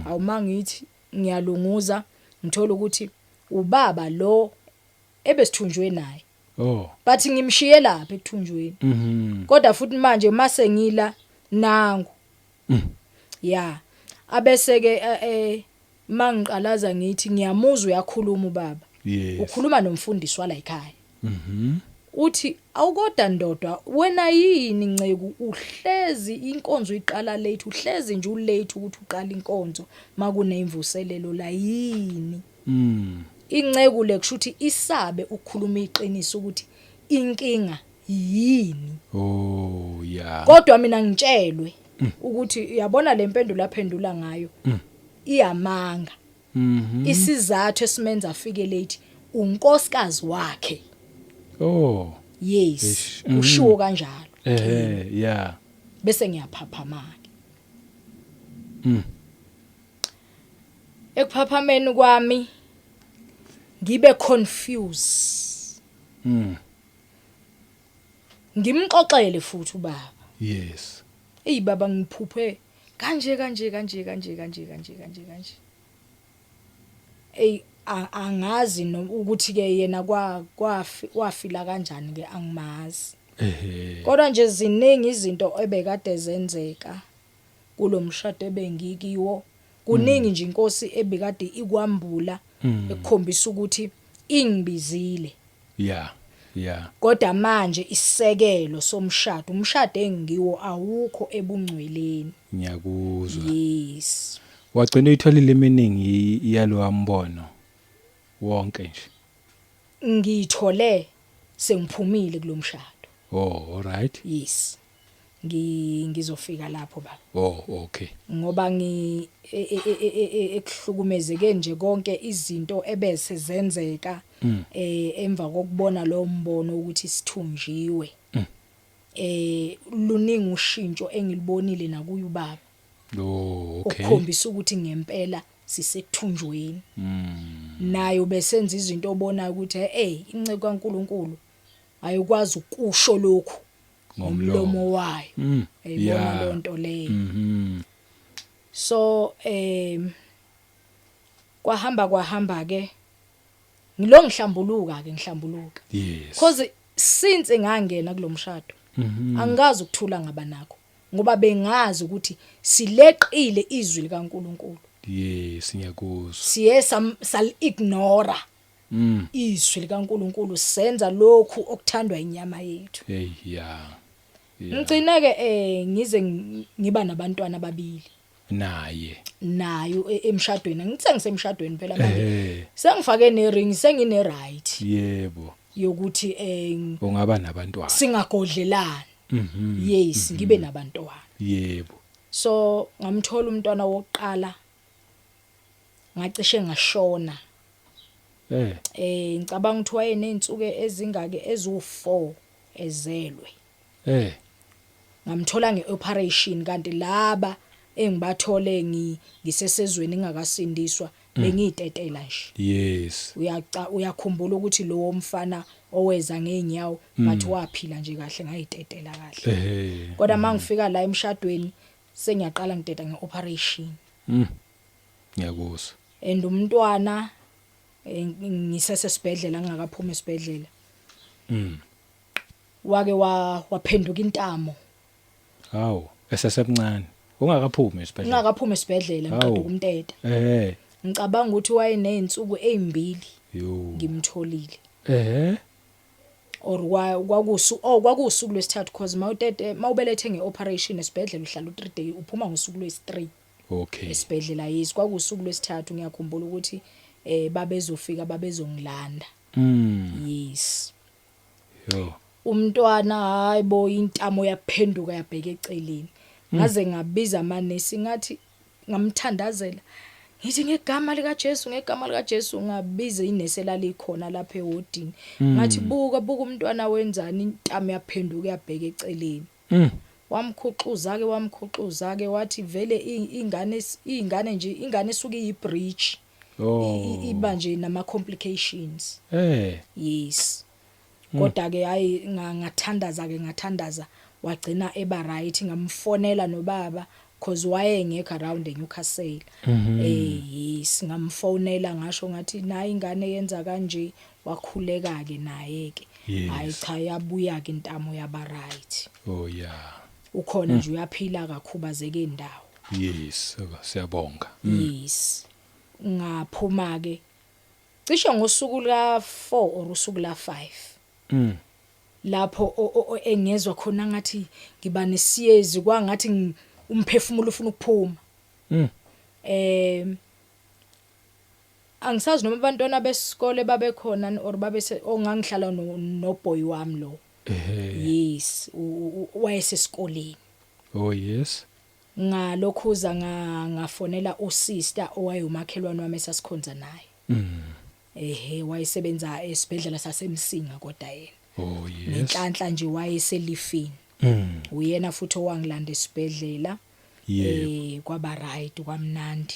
Speaker 1: Awuma ngithi ngiyalunguza, ngithola ukuthi ubaba lo ebesithunjwe naye. But ngimshiye lapha ekuthunjweni. Kodwa futhi manje mase ngila nangu. Yeah. Abese ke mangiqalaza ngithi ngiyamuzwa uyakhuluma ubaba. Ukhuluma nomfundisi wala ekhaya. Uthi awukodwa ndoda wena, yini nceku, uhlezi inkonzo iqala late, uhlezi nje ulate ukuthi uqala inkonzo makunemvuselelo la, yini? Inceku le kushuthi isabe ukukhuluma iqiniso ukuthi inkinga yini. Kodwa mina ngitshelwe ukuthi uyabona le mpendulo aphendula ngayo iyamanga. Isizathu esimenza afike late unkosikazi wakhe. Yes.
Speaker 2: Eish,
Speaker 1: Ushiwo kanjalo.
Speaker 2: Ehe, yeah.
Speaker 1: Bese ngiyaphaphama ke. Ekuphaphameni kwami ngibe confused. Ngimxoxele futhi ubaba. Ey baba, ngiphuphe kanje kanje kanje kanje kanje kanje kanje kanje. Ey, angazi no ukuthi ke yena kwa wafila kanjani ke, angimazi. Kodwa nje ziningi izinto ebekade zenzeka kulomshado ebengikiwo. Kuningi nje inkosi ebikade ikwambula ekukhombisa ukuthi ingibizile. Kodwa manje isekelo somshado, umshado engiwo awukho ebungcweleni.
Speaker 2: Ngiyakuzwa.
Speaker 1: Yes.
Speaker 2: Wagcina uyitholile iminingi yalo mbono? Wonke nje.
Speaker 1: Ngithole sengiphumile kulomshado.
Speaker 2: Oh, all right.
Speaker 1: Yes. Ngizofika lapho baba.
Speaker 2: Oh, okay.
Speaker 1: Ngoba ngi ekuhlukumezeke nje konke izinto ebese zenzeka emva kokubona lo mbono ukuthi sithunjiwe. Luningi ushintsho engilibonile nakuye ubaba.
Speaker 2: Oh, okay.
Speaker 1: Ukukhombisa ukuthi ngempela sisekuthunjweni. Nayo besenza izinto obona ukuthi hey, inceku kaNkuluNkulu ayikwazi ukusho lokhu ngomlomo wayo. Ayibona lonto leyo. So kwahamba ke ngilo ngihlambuluka ke ngihlambuluka.
Speaker 2: Yes.
Speaker 1: Because since ngangena kulomshado angikazi ukuthula ngaba nakho ngoba bengazi ukuthi sileqile izwi likaNkuluNkulu.
Speaker 2: Yes, ngiyakuzwa.
Speaker 1: Siye sal ignore izwi likaNkuluNkulu, senza lokhu okuthandwa inyama yethu.
Speaker 2: Hey, yeah.
Speaker 1: Ngicina ke ngize ngiba nabantwana ababili.
Speaker 2: Naye.
Speaker 1: Nayo emshadweni. Ngithe ngisemshadweni phela manje. Sengifake ne ring, sengine right.
Speaker 2: Yebo.
Speaker 1: Yokuthi
Speaker 2: ungaba nabantwana.
Speaker 1: Singagodlelani. Yes, ngibe nabantwana.
Speaker 2: Yebo.
Speaker 1: So ngamthola umntwana wokuqala. Ngacishe ngashona. Ngicabanga ukuthi wayenensuku ezingaki ezu4 ezelwe. Ngamthola ngeoperation kanti laba engibathole ngisesezweni ngingakasindiswa bengiyitetela nje.
Speaker 2: Yes.
Speaker 1: Uyakhumbula ukuthi lo mfana oweza ngeenyawo bathi waphila nje kahle, ngayitetela kahle. Kodwa mangifika la emshadweni sengiyaqala ngiteta ngeoperation.
Speaker 2: Ngiyakuzwa.
Speaker 1: And umntwana ngisesesibhedlela ngingakaphuma esibhedlela. Wake waphenduka intamo.
Speaker 2: Hawu, esesemncane. Ungakaphumi esibhedlela.
Speaker 1: Ngingakaphumi esibhedlela ngiqeda ukumteta. Ngicabanga ukuthi wayeneyinsuku ezimbili. Ngimtholile. Or kwakusuku lwesithathu because mawutete mawubelethe ngeoperation esibhedlela uhlala u3 day, uphuma ngosuku lwesi3.
Speaker 2: Okay.
Speaker 1: Esibhedlela yisi kwakusuku lwesithathu, ngiyakhumbula ukuthi babezofika babezongilanda. Yes.
Speaker 2: Yo.
Speaker 1: Umntwana hayibo intamo yaphenduka yabheka eceleni. Ngaze ngabiza amanesi ngathi ngamthandazela. Ngithi ngegama lika Jesu, ngegama lika Jesu, ngabiza inesi elalikhona lapha ewodini. Ngathi buka buka umntwana wenzani, intamo yaphenduka yabheka eceleni. Wamkhuxuza ke wathi vele ingane nje ingane esuke iyibridge. Iba nje nama complications. Yes. Kodwa ke hayi ngathandaza wagcina eba right, ngamfonela nobaba because wayengekho around eNewcastle. Yes, ngamfonela ngasho ngathi nayi ingane yenza kanje, wakhuleka ke naye ke. Hayi cha, yabuya ke intamo yaba right.
Speaker 2: Oh yeah.
Speaker 1: Ukhona nje uyaphila kakhubazeke indawo.
Speaker 2: Yes, siyabonga.
Speaker 1: Yes. Ngaphuma ke cishe ngosuku la 4 or usuku la 5. Lapho engezwa khona ngathi ngiba nesiyezi, kwangathi umphefumulo ufuna ukuphuma. Angisazi noma abantwana besikole babekhona or babese ongangihlala no boy wami lo. Yes, wayesesikoleni.
Speaker 2: Oh yes.
Speaker 1: Ngalokhuza ngafonela usister owayemakhelwane wami esasikhonza naye. Wayesebenza esibhedlela saseMsinga kodwa yena.
Speaker 2: Oh yes.
Speaker 1: Nenhlanhla nje wayeselifini. Uyena futhi owangilanda esibhedlela. Kwaba right, kwamnandi.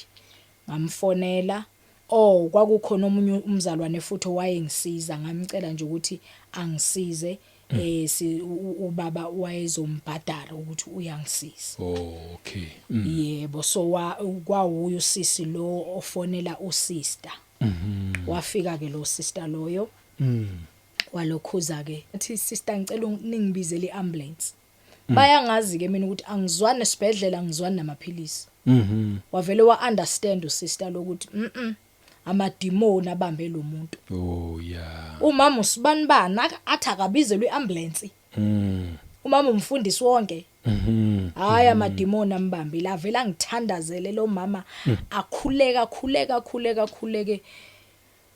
Speaker 1: Ngamfonela. Oh, kwakukhona omunye umzalwane futhi owayengisiza, ngamcela nje ukuthi angisize ubaba wayezombhadala ukuthi uyangisiza.
Speaker 2: Oh okay.
Speaker 1: Yebo, so kwawuyo usisi lo ofonela usister. Wafika ke lo sister loyo. Walokhuza ke athi sister ngicela ningibizele iambulance. Bayangazi ke mina ukuthi angizwani esibhedlela, ngizwani namaphilisi. Wavele wa understand usister lokuthi amadimoni abambe lo muntu.
Speaker 2: Oh yeah.
Speaker 1: Umama usibanibani athi akabizelwe iambulance. Umama umfundisi wonke. Hayi amadimoni ambambile, avela ngithandazele lo mama akhuleka khuleka khuleka khuleke.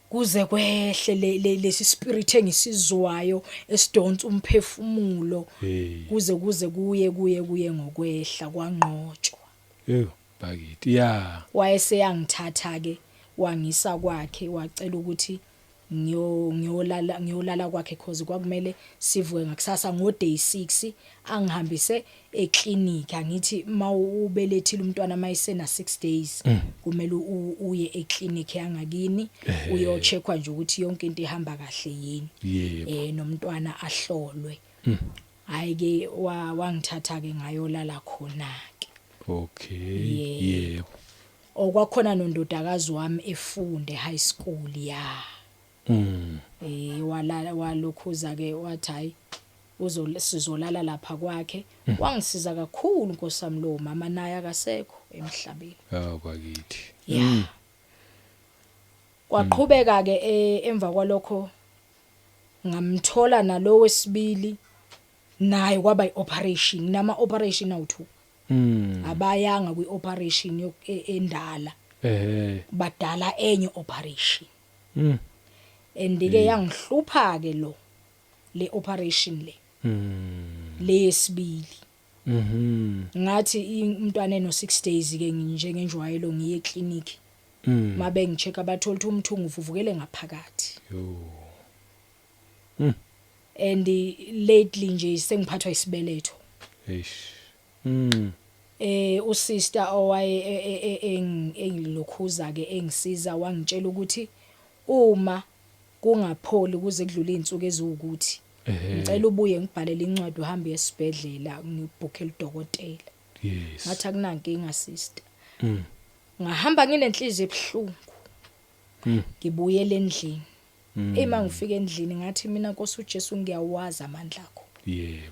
Speaker 1: Kuze kwehle lesi spirit engisizwayo esidonsa umphefumulo.
Speaker 2: Hey.
Speaker 1: Kuze kuye ngokwehla, kwanqotshwa.
Speaker 2: Ew, bakithi, ya.
Speaker 1: Wayeseyangithatha ke, wangisa kwakhe, wacela ukuthi ngiyolala kwakhe, cause kwakumele sivuke ngakusasa ngo day 6, angihambise eclinic. Angithi mawubelethile umntwana, mayisena 6 days, kumele uye eclinic yangakini, uyocheckwa nje ukuthi yonke into ihamba kahle yini, nomntwana ahlolwe. Hayi ke, wangithatha ke, ngayolala khona ke. Yebo. Okwakhona nondodakazi wami efunde high school, ya. Walala, walokhuza ke, wathi hayi, sizolala lapha kwakhe. Wangisiza kakhulu, nkosami, lo mama naye akasekho emhlabeni.
Speaker 2: Awu bakithi.
Speaker 1: Ya, kwaqhubeka ke, emva kwalokho ngamthola nalo wesibili, naye kwaba ioperation, nama operation awu2. Abayanga kwi-operation endala, badala enye operation. And ke yangihlupha ke lo le operation le, leyesibili. Ngathi umntwana eno 6 days ke, njengenjwayelo ngiye eclinic. Mabe ngicheck, abathola ukuthi umthungo uvuvukele ngaphakathi.
Speaker 2: Yo.
Speaker 1: And lately nje sengiphathwa isibeletho.
Speaker 2: Eish.
Speaker 1: Usister owaye engilokhuza ke, engisiza, wangitshela ukuthi uma kungapholi kuze kudlule izinsuku eziwukuthi, ngicela ubuye ngibhalele incwadi, uhambe esibhedlela, ngibhukhele udokotela. Ngathi akunankinga, sister. Ngahamba nginenhliziyo ebuhlungu. Ngibuyele endlini. Ema ngifika endlini ngathi mina, "Nkosi uJesu, ngiyawazi amandla akho.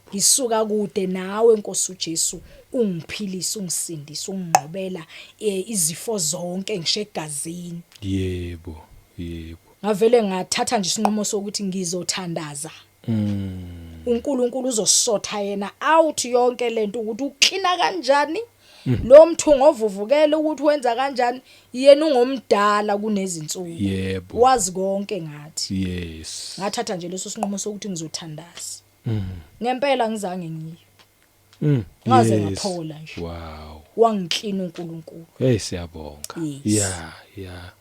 Speaker 1: Ngisuka kude nawe, Nkosi uJesu, ungiphilisa, ungisindisa, ungingqobela izifo zonke ngisho egazini."
Speaker 2: Yebo. Yebo.
Speaker 1: Ngavele ngathatha nje isinqumo sokuthi ngizothandaza. uNkulunkulu uzosorta yena out yonke lento, ukuthi uklina kanjani lo mthungo ovuvukele, ukuthi wenza kanjani, yena ungomdala kunezinsuku. Wazi konke ngathi. Ngathatha nje leso sinqumo sokuthi ngizothandaza. Ngempela ngizange ngiye. Ngaze ngaphola nje. Wangiklina uNkulunkulu.
Speaker 2: Hey, siyabonga.
Speaker 1: Yes.
Speaker 2: Yeah.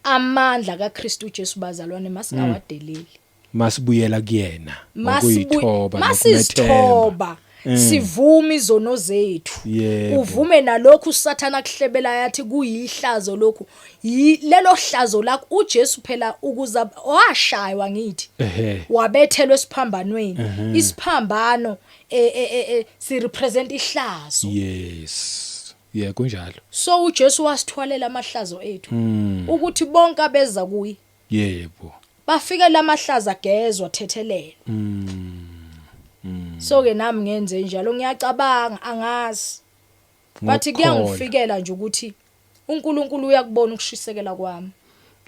Speaker 1: Amandla kaKristu uJesu, bazalwane, masingawadeleli.
Speaker 2: Masibuyela kuyena ngokuyithoba nokumethemba.
Speaker 1: Masizithoba, sivume izono zethu. Uvume nalokhu uSathana kuhlebela, yathi kuyihlazo lokhu. Lelo hlazo lakho, uJesu phela ukuza washaywa, ngithi wabethelwa esiphambanweni. Isiphambano si represent ihlazo.
Speaker 2: Yes. Yeah, kunjalo.
Speaker 1: So uJesu wasithwalela amahlazo ethu, ukuthi bonke abeza kuye bafike lamahlazo agezwa, thethelelwa. So ke nami ngenze njalo, ngiyacabanga, angazi, bathi
Speaker 2: Ngokukholwa.
Speaker 1: Kuyangifikela nje ukuthi uNkulunkulu uyakubona ukushisekela kwami.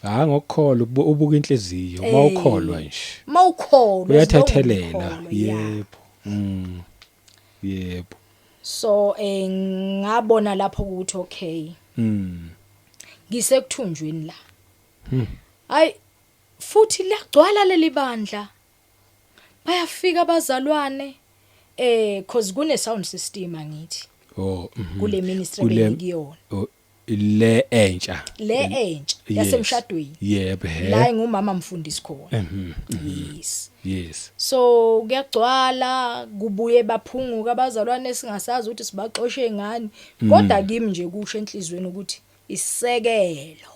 Speaker 2: Hayi, ngokukholwa, ubuka inhliziyo, mawukholwa nje.
Speaker 1: Mawukholwa.
Speaker 2: Uyathethelela. Yebo. Yebo.
Speaker 1: So ngabona lapho ukuthi okay, ngisekuthunjweni la. Hayi, futhi lagcwala leli bandla, bayafika abazalwane, cause kune sound system, angithi,
Speaker 2: Oh.
Speaker 1: kule ministry bengikuyona.
Speaker 2: Oh, le entsha.
Speaker 1: Le entsha yasemshadweni.
Speaker 2: Yebo he.
Speaker 1: La ngumama mfundisi khona. Yes. So kuyagcwala, kubuye baphunguka abazalwane, singasazi ukuthi sibaxoshe ngani, kodwa kimi nje kusho enhlizweni ukuthi isekelo,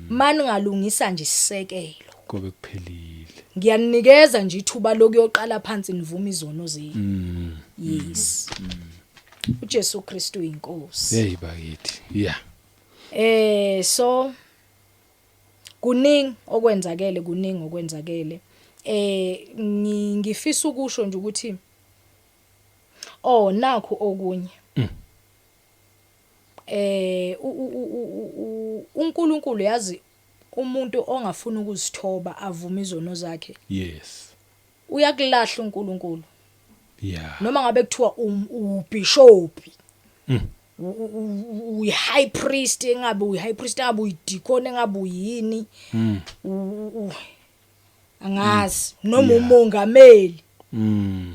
Speaker 1: mani ngalungisa nje isisekelo,
Speaker 2: Kobe kuphelile.
Speaker 1: Ngiyanikeza nje ithuba lokuyoqala phansi, nivume izono zenu. Yes, uJesu Kristu inkosi.
Speaker 2: Hey bakithi. Yeah.
Speaker 1: So kuningi okwenzakele, kuningi okwenzakele. Ngifisa ukusho nje ukuthi, oh, nakho okunye. uNkulunkulu yazi umuntu ongafuni ukuzithoba, avuma izono zakhe. Uyakulahla uNkulunkulu. Noma ngabe kuthiwa ubishop. Uyi high priest, engabe uyi high priest, engabe uyi deacon, engabe uyini, angazi noma umongameli,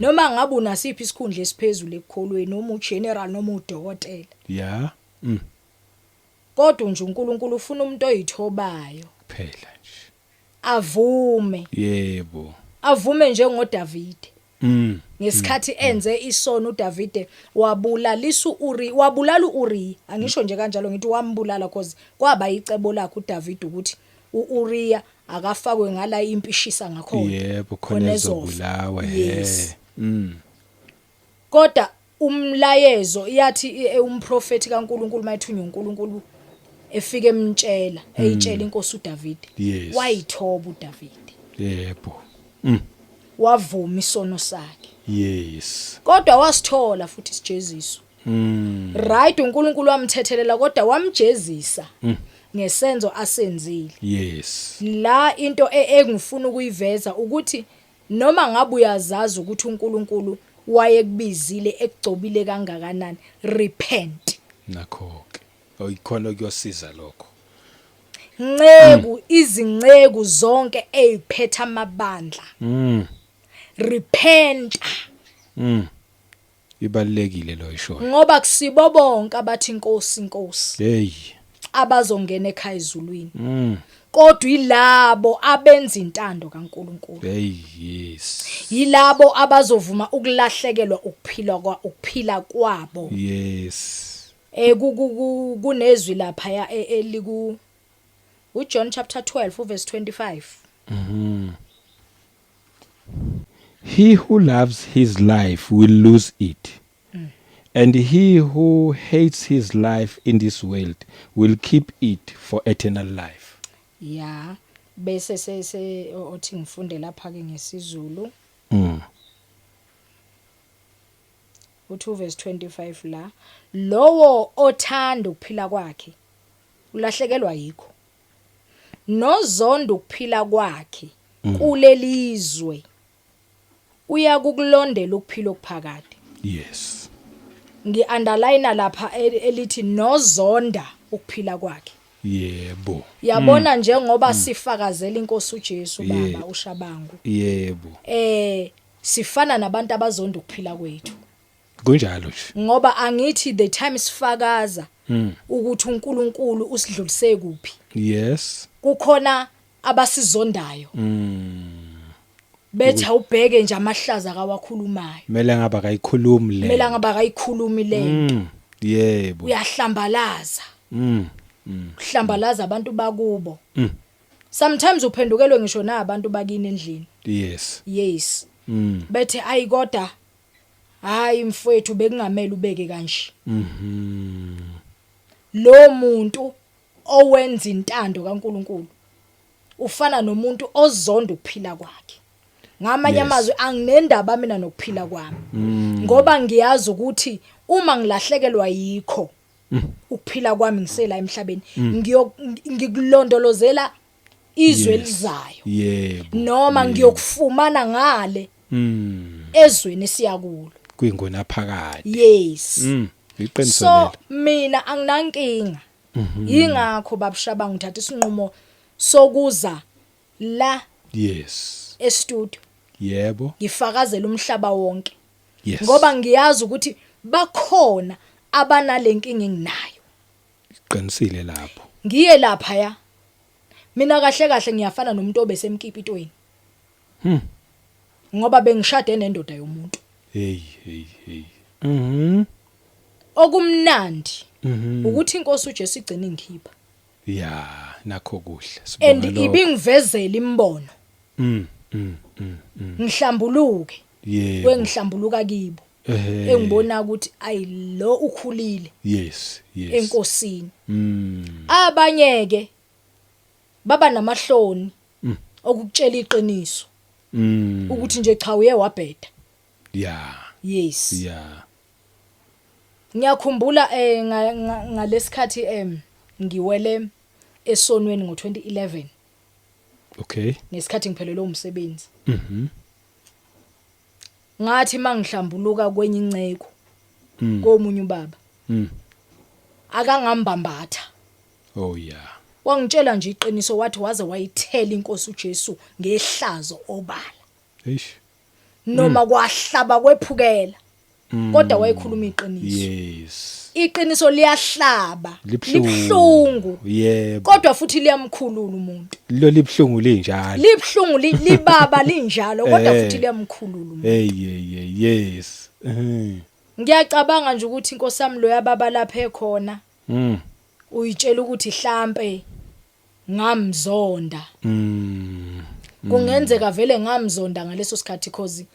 Speaker 1: noma ngabe unasiphi isikhundla esiphezulu ekukholweni, noma ugeneral, noma udokotela, kodwa nje uNkulunkulu ufuna umuntu oyithobayo,
Speaker 2: Phela nje.
Speaker 1: Avume, avume njengoDavide. Ngesikhathi enze isono uDavide, wabulalisa uUri, wabulala uUri. Angisho nje kanjalo, ngithi wambulala cause kwaba icebo lakhe uDavide ukuthi uUriya akafakwe ngala impishisa ngakhona.
Speaker 2: Yebo, khona
Speaker 1: ezofa.
Speaker 2: Ezobulawa.
Speaker 1: Yes.
Speaker 2: He.
Speaker 1: Kodwa umlayezo yathi umprofeti kaNkuluNkulu mayithunywa uNkulunkulu efike emtshela, eyitshela inkosi uDavide, wayithoba uDavide, wavuma isono sakhe, kodwa wasithola futhi isijeziso. Right, uNkulunkulu wamthethelela kodwa wamjezisa ngesenzo asenzile. La into engifuna ukuyiveza ukuthi noma ngabe uyazazi ukuthi uNkulunkulu wayekubizile, ekugcobile kangakanani, repent.
Speaker 2: Nakho ke oyikhona kuyosiza lokho.
Speaker 1: Nceku, izinceku zonke eziphethe amabandla, repent.
Speaker 2: Ibalekile lo ishoyo.
Speaker 1: Ngoba kusibo bonke abathi inkosi, inkosi,
Speaker 2: Hey.
Speaker 1: abazongena ekhaya ezulwini, kodwa ilabo abenza intando kaNkuluNkulu.
Speaker 2: Hey, yes.
Speaker 1: Yilabo abazovuma ukulahlekelwa ukuphila kwabo. Kunezwi lapha ya eliku uJohn chapter 12 uverse 25.
Speaker 2: He who loves his life will lose it. And he who hates his life in this world will keep it for eternal life.
Speaker 1: Ya, bese se othi ngifunde lapha ke ngesiZulu. Uthi uverse 25 la, lowo othanda ukuphila kwakhe ulahlekelwa yikho, nozonda ukuphila kwakhe kulelizwe uyakukulondela ukuphila okuphakade. Ngi-underline lapha elithi nozonda ukuphila kwakhe. Yabona, njengoba sifakazela inkosi uJesu, baba uShabangu, sifana nabantu abazonda ukuphila kwethu.
Speaker 2: Kunjalo nje.
Speaker 1: Ngoba angithi the time sifakaza ukuthi uNkulunkulu usidlulise kuphi, kukhona abasizondayo, bethi awubheke nje amahlaza kawakhulumayo.
Speaker 2: Mele ngaba akayikhulumi le.
Speaker 1: Kumele ngabe akayikhulumi lento. Uyahlambalaza, uhlambalaza abantu bakubo. Sometimes uphendukelwe ngisho nabantu bakini endlini. Yes. Bethe ayi, kodwa hayi mfowethu, bekungamele ubeke kanje. Lo muntu owenza intando kaNkuluNkulu ufana nomuntu ozonda ukuphila kwakhe. Ngamanye amazwi, anginendaba mina nokuphila kwami, ngoba ngiyazi ukuthi uma ngilahlekelwa yikho ukuphila kwami ngisela emhlabeni, ngikulondolozela izwe elizayo, noma ngiyokufumana ngale ezweni esiyakulo.
Speaker 2: Kwingona phakade.
Speaker 1: Yes.
Speaker 2: Iqiniso
Speaker 1: So
Speaker 2: lelo.
Speaker 1: mina anginankinga, yingakho babushabanga ngithatha isinqumo sokuza la e-studio, ngifakazela umhlaba wonke, ngoba ngiyazi ukuthi bakhona abanalenkinga enginayo.
Speaker 2: Qinisile lapho.
Speaker 1: Ngiye lapha ya, mina kahle kahle ngiyafana nomuntu obesemkipitweni, ngoba bengishade nendoda yomuntu.
Speaker 2: Hey, hey, hey.
Speaker 1: Okumnandi ukuthi inkosi uJesu igcina ingikhipha.
Speaker 2: Ya, nakho kuhle.
Speaker 1: And
Speaker 2: Sibonga lokho.
Speaker 1: ibingivezela imbono, ngihlambuluke, kwengihlambuluka kibo, engibona ukuthi ayi, lo ukhulile enkosini. Abanye ke baba namahloni okukutshela iqiniso, ukuthi nje cha, uye wabheda. Yes. Ngiyakhumbula ngalesikhathi ngiwele esonweni ngo2011, ngesikhathi ngiphelelwe umsebenzi. Ngathi mangihlambuluka kwenye inceko, komunye ubaba, Akangambambatha.
Speaker 2: Oh yeah.
Speaker 1: Wangitshela nje iqiniso, wathi waze wayithela inkosi uJesu ngehlazo obala.
Speaker 2: Eish.
Speaker 1: Noma kwahlaba kwephukela. Kodwa wayekhuluma iqiniso.
Speaker 2: Yes.
Speaker 1: Iqiniso liyahlaba,
Speaker 2: Libuhlungu.
Speaker 1: libuhlungu.
Speaker 2: Yebo.
Speaker 1: Kodwa futhi liyamkhulula umuntu.
Speaker 2: Lo libuhlungu linjalo.
Speaker 1: Libuhlungu libaba linjalo, kodwa
Speaker 2: Eh.
Speaker 1: futhi liyamkhulula umuntu.
Speaker 2: Hey hey hey yes. Mhm.
Speaker 1: Ngiyacabanga nje ukuthi inkosi yami loya baba lapha ekhona uyitshela ukuthi hlampe ngamzonda. Kungenzeka vele ngamzonda ngaleso sikhathi, cause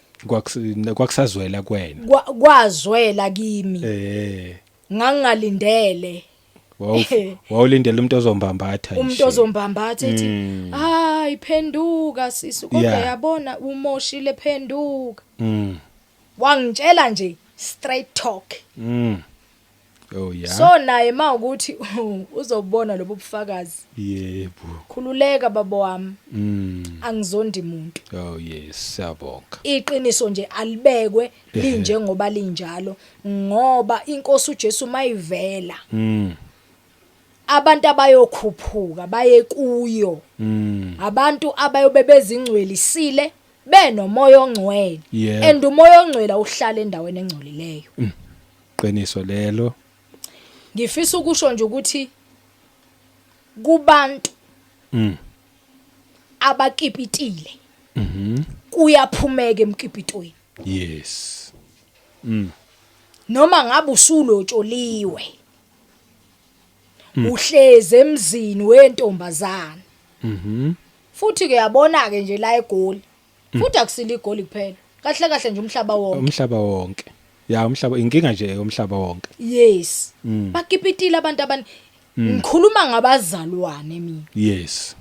Speaker 2: Kwakusazwela kuwena.
Speaker 1: Kwazwela kimi. Ngangingalindele.
Speaker 2: Wawulindele umuntu ozombambatha nje.
Speaker 1: Umuntu ozombambatha ethi hayi phenduka sisi, kodwa yabona umoshile, phenduka. Wangitshela nje straight talk.
Speaker 2: Oh yeah.
Speaker 1: So naye mawukuthi uzobona lobu bufakazi.
Speaker 2: Yebo.
Speaker 1: Khululeka baba wami. Angizondi umuntu.
Speaker 2: Oh yes, siyabonga.
Speaker 1: Iqiniso nje alibekwe linjengoba linjalo, ngoba inkosi uJesu mayivela abantu abayokhuphuka baye kuyo. Abantu abayobe bezingcwelisile benomoya ongcwele. And umoya ongcwele awuhlala endaweni engcolileyo.
Speaker 2: Qiniso lelo.
Speaker 1: Ngifisa ukusho nje ukuthi kubantu abakipitile kuyaphumeka emkipitweni.
Speaker 2: Yes.
Speaker 1: Noma ngabe usulotsholiwe, uhleze emzini wentombazana. Futhi ke yabona ke nje la eGoli. Futhi akusile iGoli kuphela. Kahle kahle nje umhlaba wonke.
Speaker 2: Umhlaba wonke. Ya, umhlaba inkinga nje umhlaba wonke.
Speaker 1: Yes. Bakipitile abantu abani. Ngikhuluma ngabazalwane mina.
Speaker 2: Yes.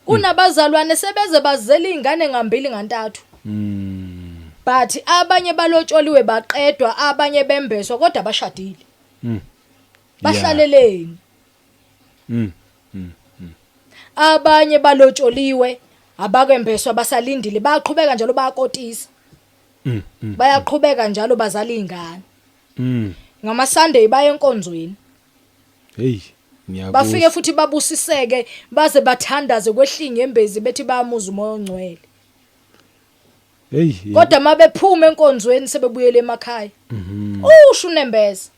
Speaker 1: Kunabazalwane sebeze bazela izingane ngambili ngantathu. But abanye balotsholiwe baqedwa, abanye bembeswa, kodwa bashadile. Bahlaleleni. Abanye balotsholiwe abakembeswa, basalindile, bayaqhubeka njalo bayakotisa. Bayaqhubeka njalo bazala izingane. Ngama Sunday baye enkonzweni.
Speaker 2: Hey, ngiyakuzwa.
Speaker 1: Bafike futhi babusiseke, baze bathandaze kwehla inyembezi bethi bayamuza umoya ongcwele.
Speaker 2: Hey.
Speaker 1: Kodwa mabephuma enkonzweni sebebuyele emakhaya. Usho unembeza.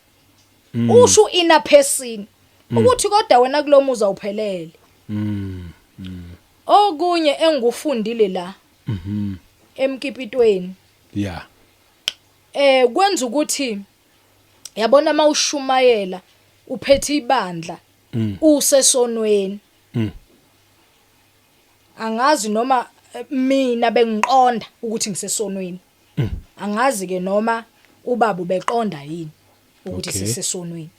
Speaker 1: Usho inner person ukuthi kodwa wena kulomuzi awuphelele. Okunye engikufundile la emkipitweni kwenza ukuthi yabona mawushumayela uphethe ibandla usesonweni. Angazi noma mina bengiqonda ukuthi ngisesonweni. Angazi ke noma ubaba ubeqonda yini ukuthi sisesonweni.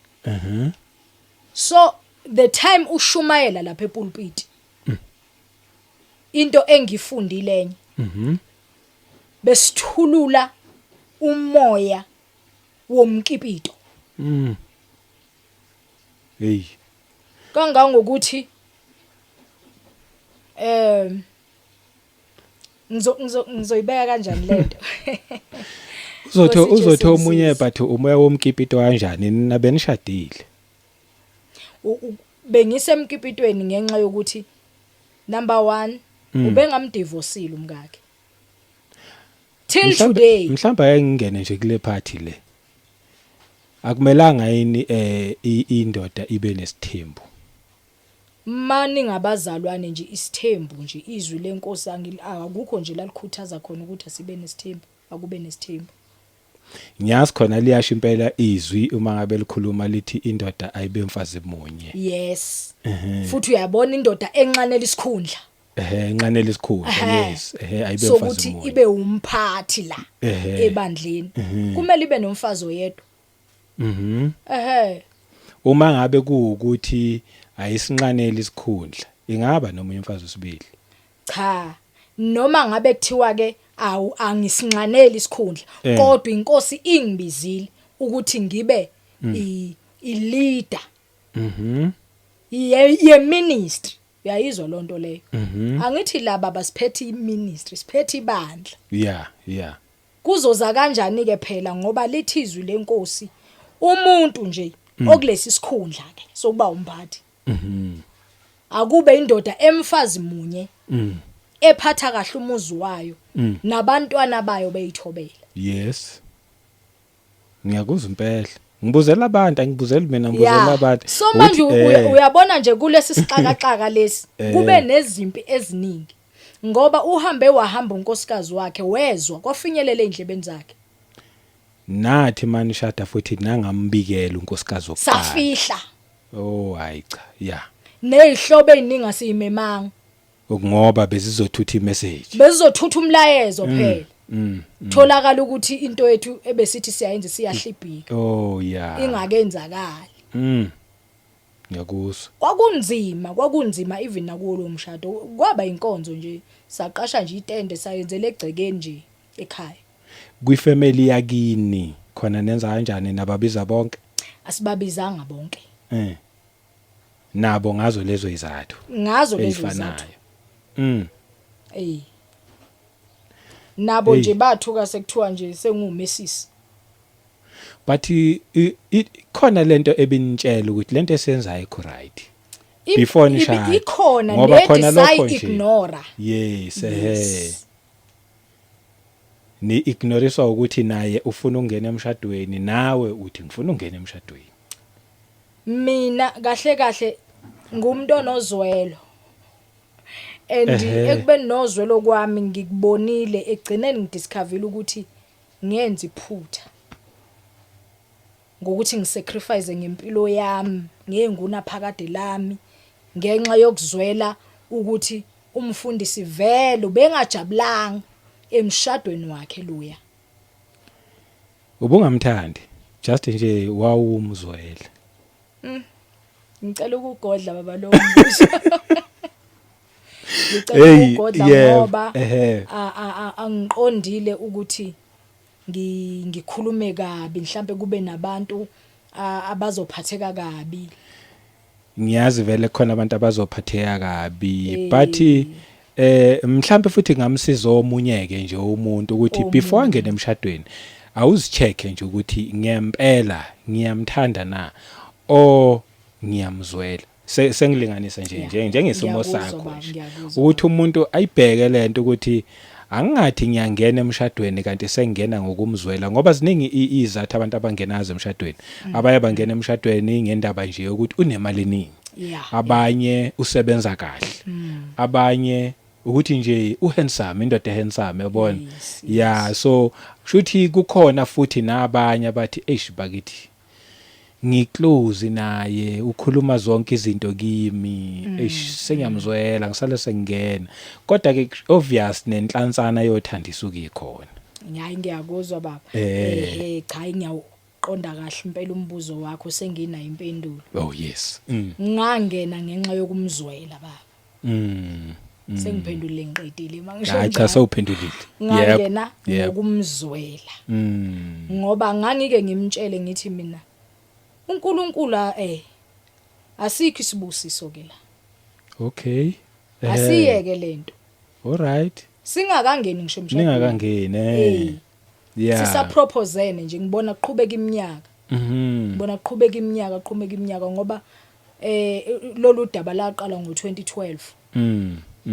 Speaker 1: So the time ushumayela lapha epulpit, into engifundile enye, besithulula umoya womkipito.
Speaker 2: Hey.
Speaker 1: Kangangokuthi ngizoyibeka kanjani lento?
Speaker 2: Uzotho
Speaker 1: Nkosi Jesu
Speaker 2: uzotho omunye
Speaker 1: ngisize.
Speaker 2: but umoya womkipito kanjani nina benishadile?
Speaker 1: Bengisemkipitweni ngenxa yokuthi number 1 ubengamdivorceile umkakhe. Till today.
Speaker 2: Mhlawumbe ake ngingene nje kule party le. Akumelanga yini indoda ibe nesithembu?
Speaker 1: Mani ngabazalwane nje isithembu nje izwi lenkosi akukho nje lalikhuthaza khona ukuthi asibe nesithembu, akube nesithembu.
Speaker 2: Ngiyazi khona liyasho impela izwi uma ngabe likhuluma lithi indoda ayibe mfazi munye.
Speaker 1: Yes. Futhi uyabona indoda enxanela isikhundla.
Speaker 2: Enxanela isikhundla, yes. Ayibe mfazi
Speaker 1: Sokuthi
Speaker 2: munye.
Speaker 1: ibe umphathi la ebandleni. Kumele ibe nomfazi oyedwa.
Speaker 2: Uma ngabe kuwukuthi ayisinxaneli isikhundla, ingaba nomunye umfazi wesibili?
Speaker 1: Cha, noma ngabe kuthiwa ke awu angisinxaneli isikhundla, kodwa inkosi ingibizile ukuthi ngibe i leader. Ye ministry. Uyayizwa lonto leyo? Angithi laba basiphethe i ministry, siphethe ibandla.
Speaker 2: Yeah, yeah.
Speaker 1: Kuzoza kanjani ke phela, ngoba lithi izwi lenkosi umuntu nje Okulesi sikhundla ke sokuba umphathi, akube indoda emfazi munye, ephatha kahle umuzi wayo, nabantwana bayo beyithobela.
Speaker 2: Yes, ngiyakuzwa impela. Ngibuzela abantu, angibuzeli mina, ngibuzela abantu.
Speaker 1: So manje
Speaker 2: Ukuthi,
Speaker 1: uyabona nje, kulesi sixakaxaka lesi kube nezimpi eziningi, ngoba uhambe wahamba unkosikazi wakhe, wezwa kwafinyelela endlebeni zakhe.
Speaker 2: Nathi manishada futhi nangambikela unkosikazi wokuqala?
Speaker 1: Safihla.
Speaker 2: Oh, hayi cha, yeah.
Speaker 1: Nezihlobo eziningi asiyimemanga.
Speaker 2: Ngoba bezizothutha imessage.
Speaker 1: Bezizothutha umlayezo phela. Tholakala ukuthi into yethu ebesithi siyayenza siyahlibhika ingakenzakali.
Speaker 2: Ngiyakuzwa.
Speaker 1: Kwakunzima, kwakunzima even nakuwo lo mshado. Kwaba inkonzo nje, saqasha nje itende, sayenzela egcekeni nje ekhaya.
Speaker 2: Kwifamily yakini khona nenza kanjani, nababiza bonke?
Speaker 1: Asibabizanga bonke.
Speaker 2: Nabo ngazo lezo izathu
Speaker 1: Ngazo lezo izathu.
Speaker 2: Eyifanayo.
Speaker 1: Nabo
Speaker 2: Hey.
Speaker 1: nje bathuka sekuthiwa nje senguMrs.
Speaker 2: But khona lento ebinitshela ukuthi lento esiyenzayo ayikho right before nishade?
Speaker 1: Ikhona.
Speaker 2: Ngoba khona lokho nje.
Speaker 1: Ignore.
Speaker 2: Yes, ehe, ni ignoriswa ukuthi naye ufuna ukungena emshadweni, nawe uthi ngifuna ukungena emshadweni.
Speaker 1: Mina kahle kahle ngumuntu onozwelo, and ekubeni nozwelo kwami, ngikubonile egcineni, ngidiscoverile ukuthi ngenza iphutha ngokuthi ngisacrifice ngempilo yami, ngenguna phakade lami, ngenxa yokuzwela ukuthi umfundisi vele ubengajabulanga emshadweni wakhe loya.
Speaker 2: Ubungamthandi, just nje wawumzwela?
Speaker 1: Ngicela ukugodla, baba, lo mbuzo. Ngicela
Speaker 2: Hey,
Speaker 1: ukugodla ngoba angiqondile ukuthi ngikhulume kabi, mhlambe kube nabantu abazophatheka kabi.
Speaker 2: Ngiyazi vele khona abantu abazophatheka kabi, but mhlambe futhi ngamsiza omunye ke nje umuntu ukuthi before
Speaker 1: Omunye.
Speaker 2: angene emshadweni awuzicheck nje ukuthi ngempela ngiyamthanda na o ngiyamzwela. Sengilinganisa nje nje njengesimo
Speaker 1: Ngiyakuzwa,
Speaker 2: sakho
Speaker 1: baba,
Speaker 2: nje
Speaker 1: ngiyakuzwa.
Speaker 2: ukuthi umuntu ayibheke lento ukuthi angingathi ngiyangena emshadweni kanti sengena ngokumzwela, ngoba ziningi izathu abantu abangenazo emshadweni. Abaye bangena emshadweni ngendaba nje yokuthi unemali eningi, abanye usebenza kahle, abanye ukuthi nje uhandsome, indoda ehandsome, yabona. Yeah, so kushuthi kukhona futhi nabanye abathi, "Eish bakithi, ngiclose naye, ukhuluma zonke izinto kimi, eish, sengiyamzwela, ngisale sengena." Kodwa ke obvious nenhlansana yothanda isuke ikhona.
Speaker 1: Hayi, ngiyakuzwa, baba. Cha, ngiyawuqonda kahle impela umbuzo wakho, senginayo impendulo.
Speaker 2: Oh yes.
Speaker 1: Ngangena ngenxa yokumzwela, baba. Sengiphendulile, ngiqedile mangisho
Speaker 2: Hayi cha,
Speaker 1: njalo.
Speaker 2: sewuphendulile.
Speaker 1: Ngangena
Speaker 2: Yebo.
Speaker 1: ngokumzwela, ngoba ngangike ngimtshele ngithi mina uNkulunkulu asikho isibusiso ke la. Asiyeke lento.
Speaker 2: All right.
Speaker 1: Singakangeni ngisho emshadweni.
Speaker 2: Ningakangeni.
Speaker 1: Sisaproposene nje, ngibona kuqhubeka iminyaka. Ngibona kuqhubeka iminyaka, qhubeka iminyaka, ngoba lolu daba laqala ngo2012.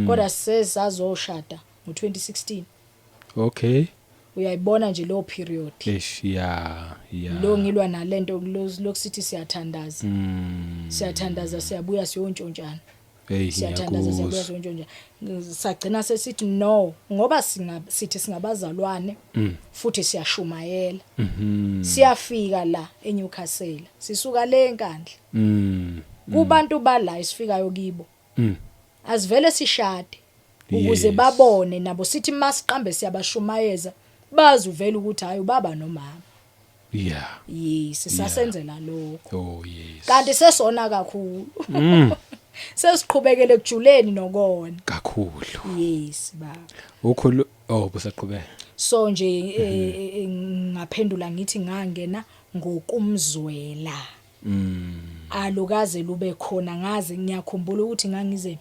Speaker 1: Kodwa sesazoshada ngo2016. Uyayibona nje lo period.
Speaker 2: Eish, yeah.
Speaker 1: Lo ngilwa nalento lokusithi siyathandaza. Siyathandaza, siyabuya siyontshontshana.
Speaker 2: Hey.
Speaker 1: Siyathandaza, siyabuya
Speaker 2: Ngiyakuzwa.
Speaker 1: siyontshontshana. Sagcina sesithi no, ngoba singa sithi singabazalwane futhi siyashumayela. Siyafika la eNewcastle. Sisuka le eNkandla. Kubantu bala esifikayo kibo. Asivele sishade ukuze babone nabo, sithi masiqambe siyabashumayeza, bazi uvela ukuthi hayi, ubaba nomama. Yes, sasenzela lokho.
Speaker 2: Oh yes.
Speaker 1: Kanti sesona kakhulu. Sesiqhubekele kujuleni nokona.
Speaker 2: Kakhulu.
Speaker 1: Yes, baba.
Speaker 2: Ukhulu, oh, busaqhubeka.
Speaker 1: So nje ngaphendula ngithi ngangena ngokumzwela. Alukaze lube khona, ngaze ngiyakhumbula ukuthi ngangize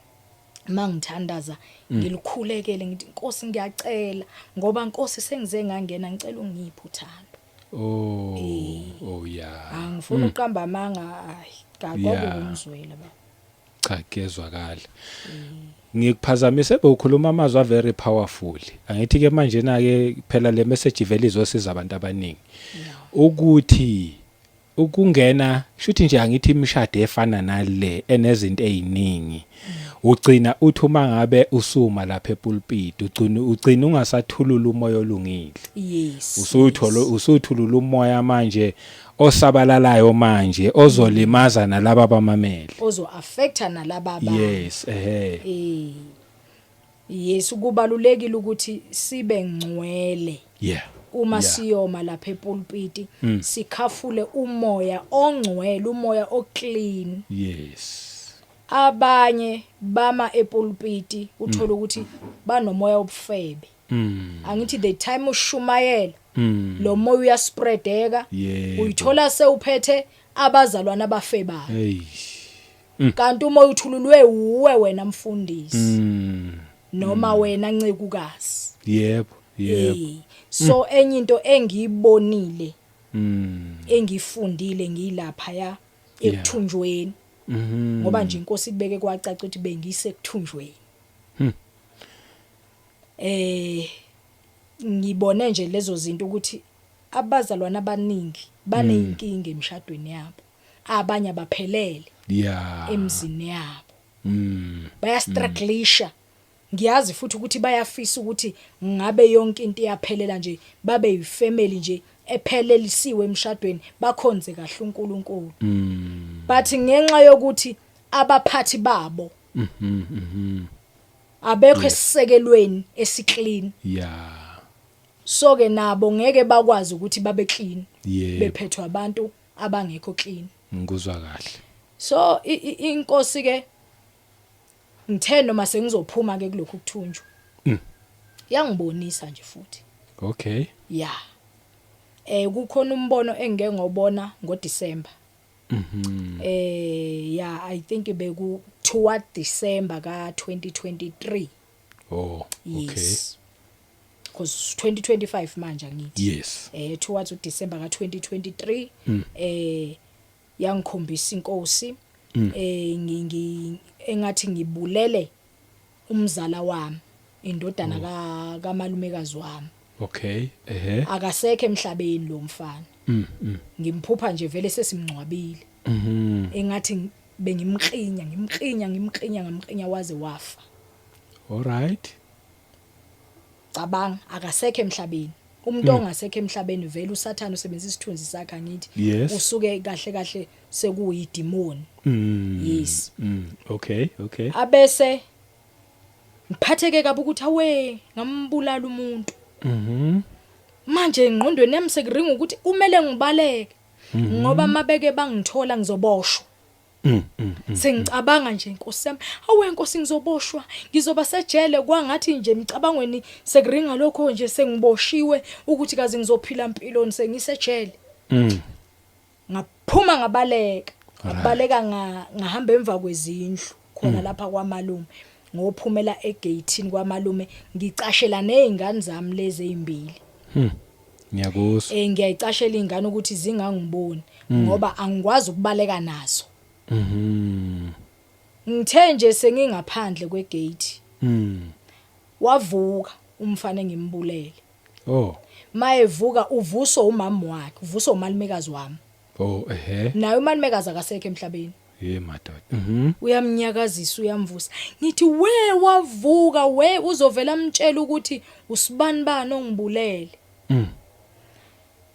Speaker 1: mangithandaza ngilikhulekele ngithi, "Nkosi, ngiyacela, ngoba Nkosi sengize ngangena, ngicela ungiphe uthando."
Speaker 2: Oh. Oh yeah.
Speaker 1: Angifuni uqamba amanga, hayi, kwakuwumzwela ba.
Speaker 2: Cha, kuyezwakala. Ngikuphazamise bewukhuluma amazwi a very powerful. Angithi ke manje na ke phela le message ivele izosiza abantu abaningi. Ukuthi ukungena shuthi nje angithi imishado efana nale enezinto eziningi, ugcina uthi uma ngabe usuma lapha epulpit ugcina ungasathulula umoya olungile. Usuthola usuthulula umoya manje osabalalayo manje ozolimaza nalaba abamamele.
Speaker 1: Ozo affecta nalaba abantu.
Speaker 2: Yes, ehe.
Speaker 1: Yes, kubalulekile ukuthi sibe ngcwele uma siyoma lapha epulpiti, sikhafule umoya ongcwele, umoya oclean. Abanye bama epulpiti uthola ukuthi banomoya obufebe. Angithi the time ushumayela, lo moya uyaspreadeka, uyithola sewuphethe abazalwana abafebayo.
Speaker 2: Hey.
Speaker 1: Kanti umoya uthululwe uwe wena mfundisi noma wena ncekukazi.
Speaker 2: yebo yebo
Speaker 1: So enye into engiyibonile, engifundile ngilapha ya ekuthunjweni, ngoba nje inkosi kubeke kwacaca ukuthi bengisekuthunjweni, ngibone nje lezo zinto ukuthi abazalwana abaningi baneyinkinga emshadweni yabo, abanye abaphelele emzini yabo, bayastrugglisha. Ngiyazi futhi ukuthi bayafisa ukuthi ngabe yonke into iyaphelela nje, babe yifamily nje ephelelisiwe emshadweni, bakhonze kahle uNkulunkulu, but ngenxa yokuthi abaphathi babo abekho esisekelweni esiclean, so ke nabo ngeke bakwazi ukuthi babe clean bephethwe abantu abangekho clean.
Speaker 2: Ngikuzwa kahle.
Speaker 1: So inkosi ke, ngithe noma sengizophuma ke kulokhu kuthunjwa, yangibonisa nje futhi. Yeah, kukhona umbono engike ngobona ngoDecember. Yeah, I think beku toward December ka 2023.
Speaker 2: Oh, okay.
Speaker 1: Yes, because 2025 manje, angithi?
Speaker 2: Yes.
Speaker 1: Towards uDecember ka 2023, yangikhombisa inkosi ngi engathi ngibulele umzala wami, indodana ka kamalumekazi wami.
Speaker 2: Okay ehe
Speaker 1: Akasekho emhlabeni lo mfana. Ngimphupha nje vele sesimngcwabile, engathi bengimklinya, ngimklinya, ngimklinya, ngamklinya waze wafa.
Speaker 2: All right.
Speaker 1: Cabanga, akasekho emhlabeni umuntu ongasekho emhlabeni. Vele uSathane usebenzisa isithunzi sakhe, angithi?
Speaker 2: Yes.
Speaker 1: Usuke kahle kahle sekuyidimoni. Yes.
Speaker 2: Okay.
Speaker 1: Abese ngiphatheke kabi ukuthi awe ngambulala umuntu. Manje engqondweni yami sekuringa ukuthi kumele ngibaleke ngoba mabeke bangithola ngizoboshwa. Sengicabanga nje, Nkosi yami, awe Nkosi, ngizoboshwa, ngizoba sejele. Kwangathi nje emicabangweni sekuringa lokho nje, sengiboshiwe, ukuthi kaze ngizophila impilo sengisejele. Ngaphuma ngabaleka, ngabaleka, ngahamba emva kwezindlu khona lapha kwamalume, ngophumela egate kwamalume, ngicashela nezingane zami lezi ezimbili.
Speaker 2: Ngiyakuzwa.
Speaker 1: Ngiyayicashela ingane ukuthi zingangiboni ngoba angikwazi ukubaleka nazo. Ngithe nje sengingaphandle kwegate, wavuka umfana engimbulele.
Speaker 2: Oh.
Speaker 1: Mayevuka uvuso umama wakhe, uvuso umalumekazi wami.
Speaker 2: Oh, ehe.
Speaker 1: Naye umalumekazi akasekho emhlabeni.
Speaker 2: Ye madoda.
Speaker 1: Uyamnyakazisa, uyamvusa. Ngithi we wavuka, we uzovela amtshela ukuthi usibani bani ongibulele.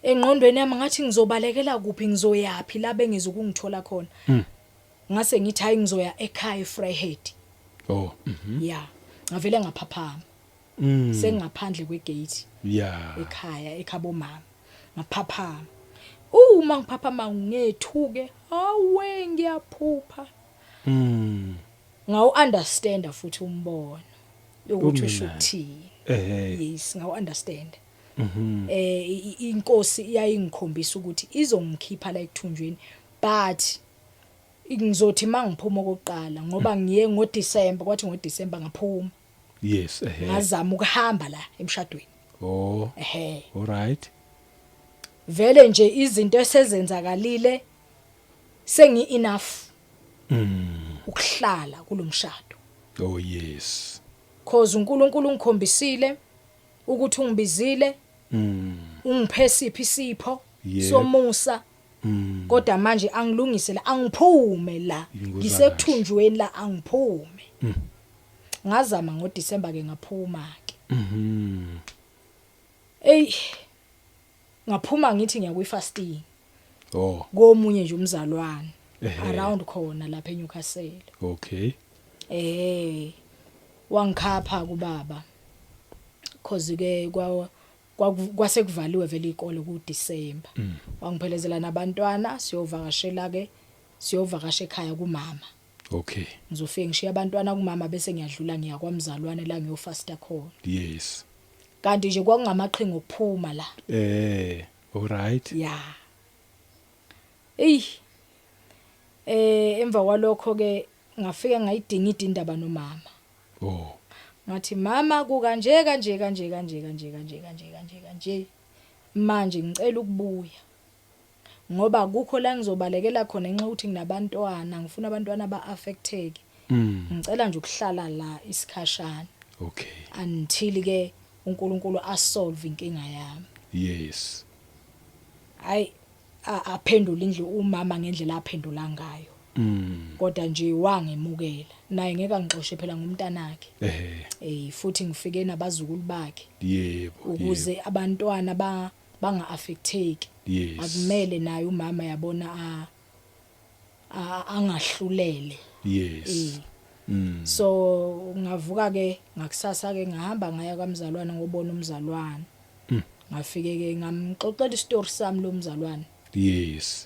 Speaker 1: Engqondweni yami ngathi ngizobalekela kuphi, ngizoyapi la bengizokungithola khona? Ngase ngithi hayi, ngizoya ekhaya eVryheid.
Speaker 2: Oh.
Speaker 1: Yeah, ngavele ngaphaphama sengaphandle kwegate ekhaya ekhabo mama. Ngaphaphama, uma ngiphaphama ngethuke, awe ngiyaphupha. Ngawu understand futhi umbono ukuthi usho
Speaker 2: Umnandi.
Speaker 1: ukuthini. Yes, ngawu understand. Inkosi iyayingikhombisa ukuthi izongikhipha la ekuthunjweni, but ngizothi mangiphuma okokuqala, ngoba ngiye ngoDecember, kwathi ngoDecember ngaphuma.
Speaker 2: Yes, ehe.
Speaker 1: Ngazama ukuhamba la emshadweni.
Speaker 2: Oh.
Speaker 1: Ehe.
Speaker 2: All right.
Speaker 1: Vele nje izinto esezenzakalile sengi enough ukuhlala kulomshado.
Speaker 2: Oh yes.
Speaker 1: Cause uNkulunkulu ungikhombisile ukuthi ungibizile, ungiphe siphi isipho somusa. Kodwa manje angilungise la, angiphume la.
Speaker 2: Ngikuzwa.
Speaker 1: Ngisekuthunjweni la, angiphume. Ngazama ngoDecember ke, ngaphuma ke. Ey, ngaphuma ngithi ngiya kwi-fasting komunye nje umzalwane around khona lapha eNewcastle. Wangikhapha kubaba, cause ke kwa kwase kuvaliwe vele ikole ku December. Wangiphelezela nabantwana, siyovakashela ke, siyovakasha ekhaya kumama. Ngizofika ngishiya abantwana kumama, bese ngiyadlula ngiya kwamzalwane la ngiyofasta khona. Kanti nje kwakungamaqhinga okuphuma la.
Speaker 2: All right.
Speaker 1: Ya. Ey. Emva kwalokho ke ngafika ngayidinga indaba nomama. Ngathi, "Mama, kukanje kanje kanje kanje kanje kanje kanje kanje kanje. Manje ngicela ukubuya. Ngoba kukho la ngizobalekela khona ngenxa ukuthi nginabantwana, ngifuna abantwana ba affected. Ngicela nje ukuhlala la isikhashana until ke uNkulunkulu asolve inkinga yami." Hayi, aphendula indlu umama ngendlela aphendula ngayo. Kodwa nje wangemukela. Naye ngeke angixoshe phela ngumntanakhe. Futhi ngifike nabazukulu bakhe ukuze abantwana ba banga affecteki. Akumele naye umama yabona a angahlulele. So ngavuka ke ngakusasa ke, ngahamba ngaya kwamzalwane ngobona umzalwane. Ngafike ke ngamxoxela isitori sami lo mzalwane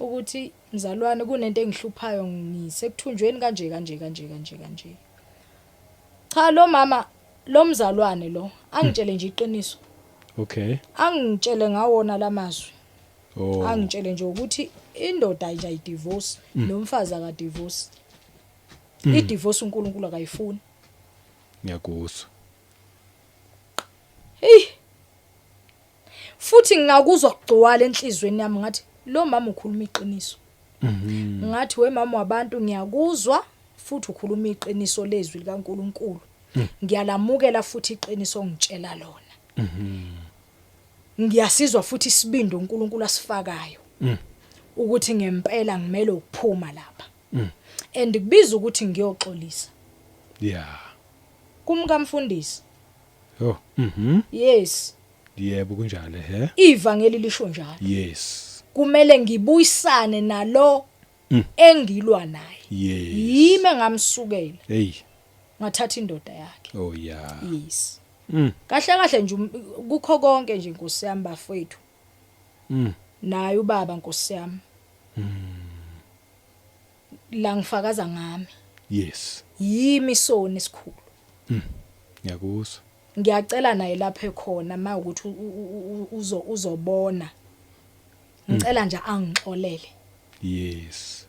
Speaker 1: ukuthi, "Mzalwane, kunento engihluphayo, ngisekuthunjweni kanje kanje kanje kanje kanje." Cha, lo mama lo mzalwane lo angitshele nje iqiniso. Angitshele ngawona lamazwi. Angitshele nje ukuthi indoda nje ayidivorce, nomfazi akadivorce. I-divorce uNkulunkulu akayifuni.
Speaker 2: Ngiyakuzwa.
Speaker 1: Hey. Futhi ngingakuzwa kugcwala enhlizweni yami, ngathi lo mama ukhuluma iqiniso. Ngathi, "We mama wabantu, ngiyakuzwa futhi ukhuluma iqiniso lezwi likaNkuluNkulu. Ngiyalamukela futhi iqiniso ongitshela lona. Ngiyasizwa futhi isibindi uNkulunkulu asifakayo ukuthi ngempela ngimele ukuphuma lapha. And kubiza ukuthi ngiyoxolisa kumkamfundisi."
Speaker 2: Oh.
Speaker 1: Yes.
Speaker 2: Yebo, kunjalo he.
Speaker 1: Ivangeli lisho njalo. Kumele ngibuyisane nalo engilwa naye. Yimi engamsukela.
Speaker 2: Hey.
Speaker 1: Ngathatha indoda yakhe.
Speaker 2: Oh yeah.
Speaker 1: Yes. Kahle kahle nje kukho konke nje, Nkosi yami, bafethu. Naye ubaba, Nkosi yami. La ngifakaza ngami. Yimi soni esikhulu.
Speaker 2: Ngiyakuzwa.
Speaker 1: Ngiyacela naye lapha ekhona mawukuthi uzobona. Ngicela nje angixolele.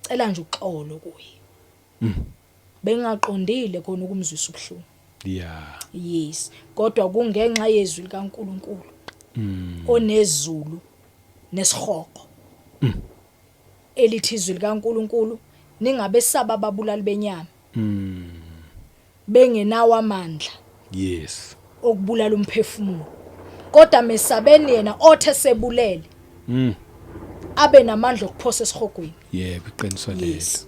Speaker 1: Cela nje uxolo kuye. Bengaqondile khona ukumzwisa ubuhlungu. Yes, kodwa kungenxa yezwi likaNkuluNkulu onezulu nesihogo. Elithi izwi likaNkuluNkulu, ningabesaba ababulali benyama bengenawo amandla okubulala umphefumulo, kodwa mesabeni yena othe sebulele abe namandla okuphosa esihogweni.
Speaker 2: Yebo, iqiniso lelo.
Speaker 1: Yes.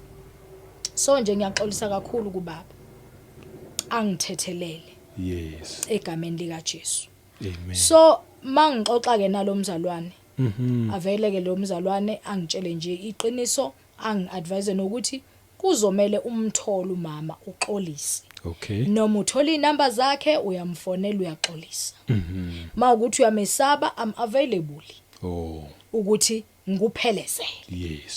Speaker 1: So nje ngiyaxolisa kakhulu kubaba, angithethelele egameni lika Jesu.
Speaker 2: Amen.
Speaker 1: So mangixoxa ke nalomzalwane, avele ke lo mzalwane angitshele nje iqiniso, angi-advise nokuthi kuzomela umtholo umama uxolise. Noma uthola inamba zakhe, uyamfonela, uyaxolisa. Mawukuthi uyamesaba, I'm available ukuthi ngikuphelezele.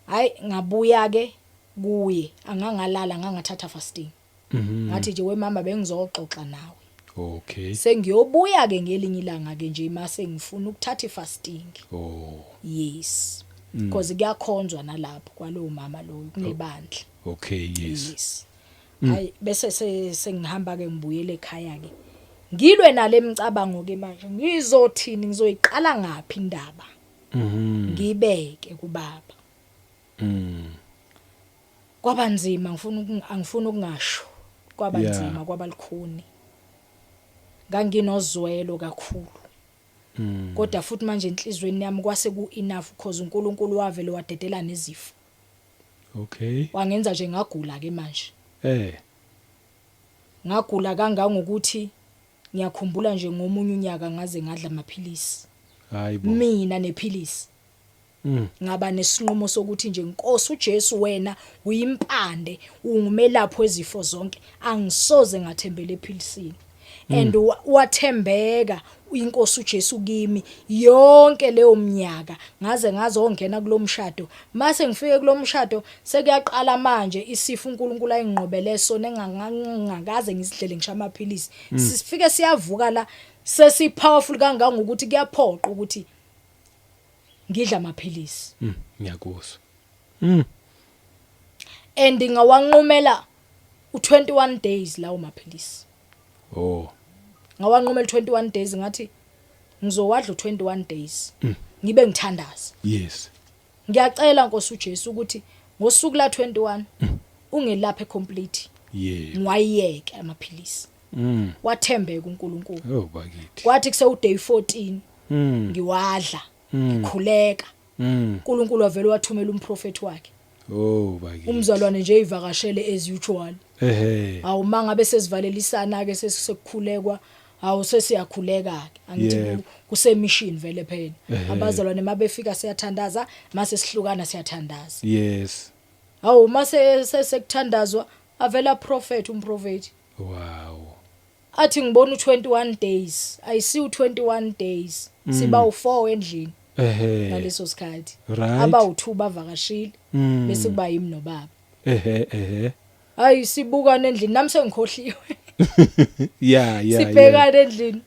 Speaker 1: Hayi, ngabuya ke kuye, angangalala, ngangathatha fasting. Ngathi nje, "We mama, bengizoxoxa nawe." Sengiyobuya ke ngelinye ilanga ke nje mase ngifuna ukuthatha ifasting. Yes. Because kuyakhonzwa nalapho kwalowo mama lo, kunebandla.
Speaker 2: Okay, yes.
Speaker 1: Yes. Hayi, bese sengihamba ke, ngibuyele ekhaya ke. Ngilwe nalemicabango ke manje, ngizothini, ngizoyiqala ngaphi indaba? Ngibeke kubaba. Kwaba nzima, angifuni ukungasho, kwaba nzima, kwaba likhuni. Nganginozwelo kakhulu. Kodwa futhi manje enhlizweni yami kwase ku enough, because uNkulunkulu wavele wadedela nezifo. Wangenza nje ngagula ke manje. Ngagula kangangokuthi ngiyakhumbula nje ngomunye unyaka ngaze ngadla amaphilisi.
Speaker 2: Hayibo.
Speaker 1: Mina nephilisi. Ngaba nesinqumo sokuthi nje, Nkosi uJesu, wena uyimpande, ungumelaphi wezifo zonke, angisoze ngathembela ephilisini. And wathembeka inkosi uJesu kimi yonke leyo minyaka, ngaze ngazongena kulomshado. Mase ngifike kulomshado, sekuyaqala manje isifo uNkulunkulu ayinqobele sona engangakaze ngisidlele ngisho amaphilisi. Sifike siyavuka la, sesi powerful kangangokuthi kuyaphoqa ukuthi ngidla amaphilisi.
Speaker 2: Ngiyakuzwa.
Speaker 1: And ngawanqumela u21 days lawo maphilisi. Ngawanqumela 21 days, ngathi ngizowadla u21 days, ngibe ngithandaza. Ngiyacela Nkosi uJesu ukuthi ngosuku la 21 ungelaphe complete, ngiwayeke amaphilisi. Wathembeka uNkulunkulu.
Speaker 2: Oh bakithi.
Speaker 1: Kwathi kuse day 14 ngiwadla, ngikhuleka, uNkulunkulu wavela wathumela umprofeti wakhe.
Speaker 2: Oh bakithi.
Speaker 1: Umzalwane nje ivakashele as usual. Awu, mangabe sesivalelisana ke, sesekukhulekwa, awu, sesiyakhuleka ke, angithi kusemission vele phela. Abazalwane mabefika siyathandaza, mase sihlukana siyathandaza. Awu, mase sekuthandazwa, avela prophet, umprofeti. Athi ngibona u21 days, ayisi u21 days, siba u4 endlini ngaleso sikhathi. Abawu2 bavakashile, bese kuba yimi nobaba.
Speaker 2: Ehe ehe.
Speaker 1: Hayi, sibukana endlini, nami sengikhohliwe.
Speaker 2: Yeah.
Speaker 1: Sibhekana endlini.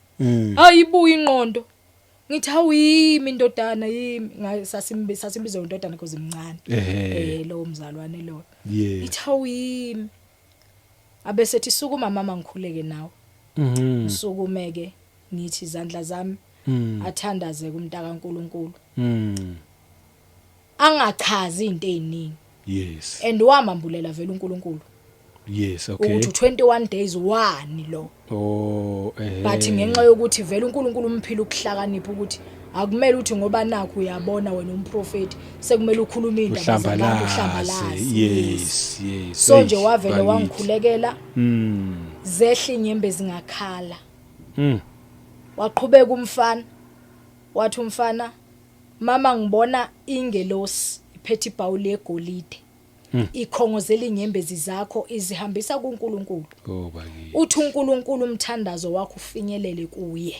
Speaker 1: Hayi, ibuya ingqondo, ngithi hawu, yimi indodana, yimi. Sasimbiza indodana because imncane. Lo mzalwane lo. Ithi hawu, yimi. Abesethi sukuma mama, ngikhuleke nawe. Ngisukumeke, ngithi izandla zami, athandaze kumntaka kaNkuluNkulu. Angachazi izinto eziningi. And wamambulela vele uNkulunkulu ukuthi u21 days wani lo.
Speaker 2: Oh eh.
Speaker 1: But ngenxa yokuthi vele uNkulunkulu umphila ukuhlakanipha ukuthi akumele uthi ngoba nakho uyabona wena umprofeti, sekumele ukhulume indaba zabantu, uhlambalaze.
Speaker 2: Yes.
Speaker 1: So nje
Speaker 2: Eish,
Speaker 1: wavele
Speaker 2: bakithi.
Speaker 1: wangikhulekela, zehla inyembezi, ngakhala. Waqhubeka umfana, wathi umfana, mama, ngibona ingelosi iphethe ibhawuli yegolide, ikhongozela inyembezi zakho, izihambisa kuNkulunkulu.
Speaker 2: Oh bakithi.
Speaker 1: Uthi uNkulunkulu umthandazo wakho ufinyelele kuye.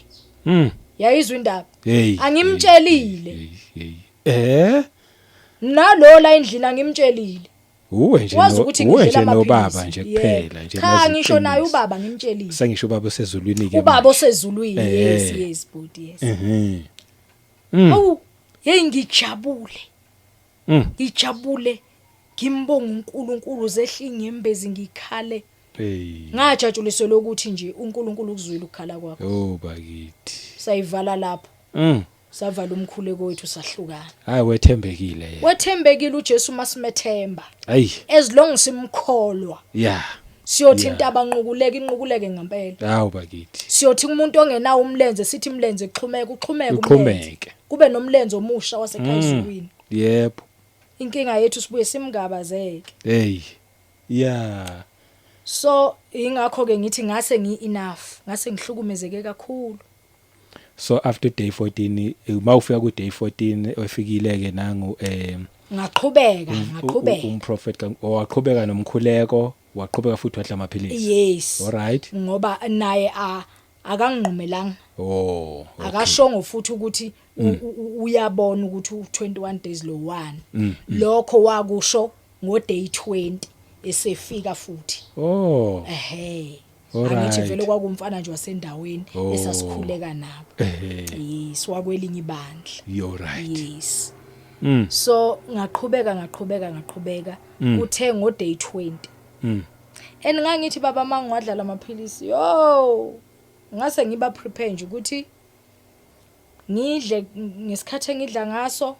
Speaker 1: Yayizwa indaba.
Speaker 2: Hey.
Speaker 1: Angimtshelile.
Speaker 2: Hey, hey. Eh?
Speaker 1: Nalo la endlini angimtshelile.
Speaker 2: Uwe nje
Speaker 1: Wazi
Speaker 2: no
Speaker 1: ukuthi
Speaker 2: uwe
Speaker 1: ngidlela
Speaker 2: nje nobaba
Speaker 1: amaphilisi.
Speaker 2: nje
Speaker 1: Yebo.
Speaker 2: kuphela nje.
Speaker 1: Cha, ngisho naye
Speaker 2: naziqiniso.
Speaker 1: ubaba ngimtshelile.
Speaker 2: Sengisho ubaba osezulwini ke.
Speaker 1: Ubaba
Speaker 2: manje.
Speaker 1: osezulwini, yes. Yes bhuti, yes. Awu, hey, ngijabule. Ngijabule, ngimbonga uNkulunkulu, zehla inyembezi, ngikhale.
Speaker 2: Hey.
Speaker 1: Ngajatshuliselwa ukuthi nje uNkulunkulu ukuzwile ukukhala kwakho.
Speaker 2: Oh bakithi.
Speaker 1: Sayivala lapho. Savala umkhuleko wethu, sahlukana.
Speaker 2: Hayi, wethembekile yena.
Speaker 1: Wethembekile uJesu masimethemba.
Speaker 2: Hayi.
Speaker 1: As long simkholwa, siyothi intaba nqukuleke, inqukuleke ngempela.
Speaker 2: Hawu bakithi.
Speaker 1: Siyothi umuntu ongenawo umlenze, sithi imlenze kuxhumeke, uxhumeke umlenze.
Speaker 2: Uxhumeke.
Speaker 1: Kube nomlenze omusha wasekhaya ezulwini. Inkinga yethu sibuye simngabazeke.
Speaker 2: Hey. Yeah.
Speaker 1: So ingakho ke ngithi ngase ngi enough, ngase ngihlukumezeke kakhulu.
Speaker 2: So after day 14, mawufika ku day 14 ofikile ke nangu
Speaker 1: Ngaqhubeka, ngaqhubeka.
Speaker 2: Umprophet owaqhubeka nomkhuleko, waqhubeka futhi wadla amaphilisi.
Speaker 1: Yes.
Speaker 2: All right.
Speaker 1: Ngoba naye akangqumelanga.
Speaker 2: Oh, okay.
Speaker 1: Akashongo futhi ukuthi uyabona ukuthi u21 days lo 1. Lokho wakusho ngo day 20 esefika futhi.
Speaker 2: Oh.
Speaker 1: Ehhe.
Speaker 2: Alright.
Speaker 1: Angithi vele kwakumfana nje wasendaweni esasikhuleka nabo. Yes, wakwelinye ibandla.
Speaker 2: You're right.
Speaker 1: Yes. So ngaqhubeka, ngaqhubeka, ngaqhubeka, kuthe ngo day 20. And ngangithi baba, mangiwadla lamaphilisi, yo. Ngase ngiba prepare nje ukuthi ngidle ngesikhathi engidla ngaso,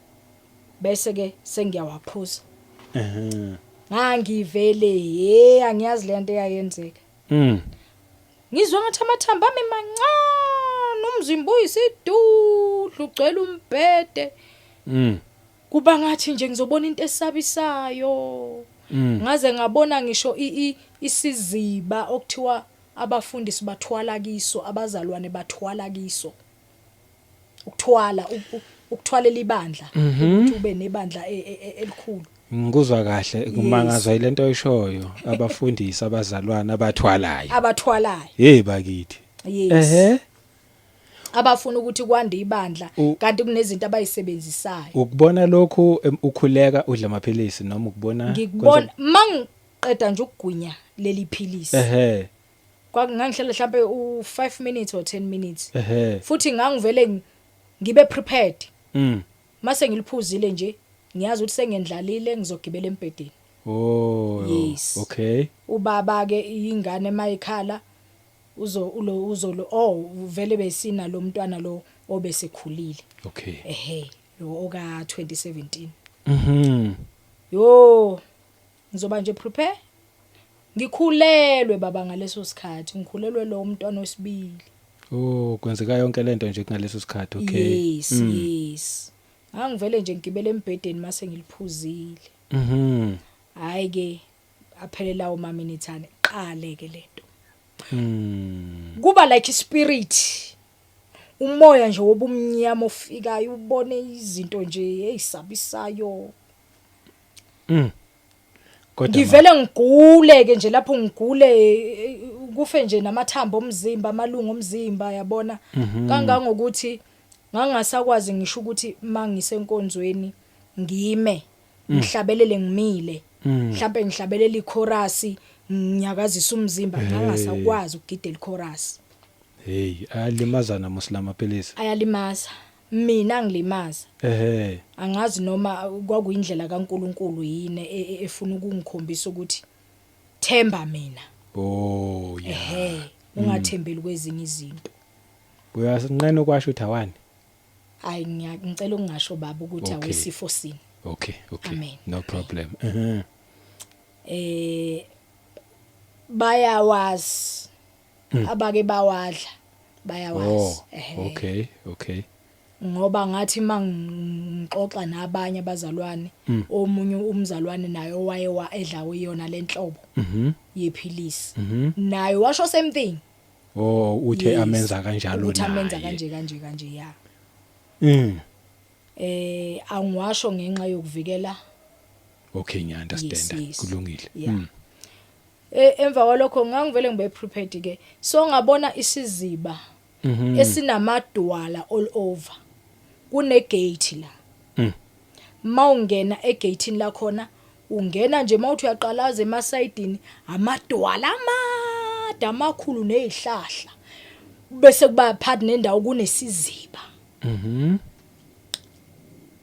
Speaker 1: bese ke sengiyawaphuza. Ngangivele, hey, angiyazi lento eyayenzeka. Ngizwe ngathi amathambo ami mancane, umzimba uyisidudlu, ugcwele umbhede. Kuba ngathi nje ngizobona into esabisayo. Ngaze ngabona ngisho isiziba okuthiwa abafundisi bathwala kiso, abazalwane bathwala kiso, ukuthwala, ukuthwalela ibandla, ukuthi ube nebandla elikhulu.
Speaker 2: Ngikuzwa kahle, kumangazwa ilento oyishoyo, abafundisi, abazalwane abathwalayo.
Speaker 1: Abathwalayo.
Speaker 2: Hey bakithi.
Speaker 1: Yes. Abafuna ukuthi kwande ibandla, kanti kunezinto abayisebenzisayo.
Speaker 2: Ukubona lokhu ukhuleka, udla amaphilisi, noma ukubona?
Speaker 1: Ngikubona mangiqeda nje ukugwinya leli philisi. Kwakungangihlala mhlambe u5 minutes or 10 minutes. Futhi ngangivele ngibe prepared. Mase ngiliphuzile nje, ngiyazi ukuthi sengendlalile, ngizogibela embhedeni. Yes. Ubaba ke, ingane mayikhala, uzo ulo uzolo, oh, vele besina lo mntwana lo obesekhulile. Ehe, lo oka 2017. Yo, ngizoba nje prepare, ngikhulelwe baba ngaleso sikhathi, ngikhulelwe lo mntwana wesibili.
Speaker 2: Oh, kwenzeka yonke lento nje ngaleso sikhathi, okay.
Speaker 1: Yes. Yes, ngangivele nje ngigibele embhedeni mase ngiliphuzile. Hayi ke, aphelela uma minutes qale ke lento. Kuba like spirit, umoya nje wobumnyama ofikayo, ubone izinto nje ezisabisayo.
Speaker 2: Kodwa
Speaker 1: Ngivele ngigule ke nje lapho, ngigule kufe nje namathambo omzimba, amalungu omzimba, yabona, kangangokuthi ngangasakwazi ngisho ukuthi mangisenkonzweni ngime ngihlabelele ngimile, mhlambe ngihlabelela ichorus, nginyakazisa umzimba, ngangasakwazi ukugidela ichorus.
Speaker 2: Hey, ayalimazana mos lamaphilisi.
Speaker 1: Ayalimaza, mina ngilimaza. Angazi noma kwakuyindlela kaNkuluNkulu yini efuna ukungikhombisa ukuthi themba mina. Ehe, ungathembeli kwezinye izinto.
Speaker 2: Uyasinqena ukwasho ukuthi awani?
Speaker 1: Hayi, ngicela ukungasho baba ukuthi awesifo sini.
Speaker 2: Okay.
Speaker 1: Amen.
Speaker 2: No problem.
Speaker 1: Bayawazi abake bawadla, bayawazi. Ehe.
Speaker 2: Okay.
Speaker 1: Ngoba ngathi mangixoxa nabanye abazalwane, omunye umzalwane naye owaye wa edla yona lenhlobo yephilisi, naye washo same thing.
Speaker 2: Oh, uthe
Speaker 1: Yes.
Speaker 2: amenza kanjalo
Speaker 1: Ukuthi amenza
Speaker 2: naye.
Speaker 1: kanje kanje kanje, ya. Angiwasho ngenxa yokuvikela.
Speaker 2: Okay, ngiya understand.
Speaker 1: Yes.
Speaker 2: Kulungile.
Speaker 1: Yeah. Emva kwalokho ngangivele ngibe prepared ke, so ngabona isiziba esinamadwala all over, kune gate la. Mawungena egateini lakhona, ungena nje, mawuthi uyaqalaza emasayidini, amadwala amade amakhulu nezihlahla, bese kuba phakathi nendawo kunesiziba.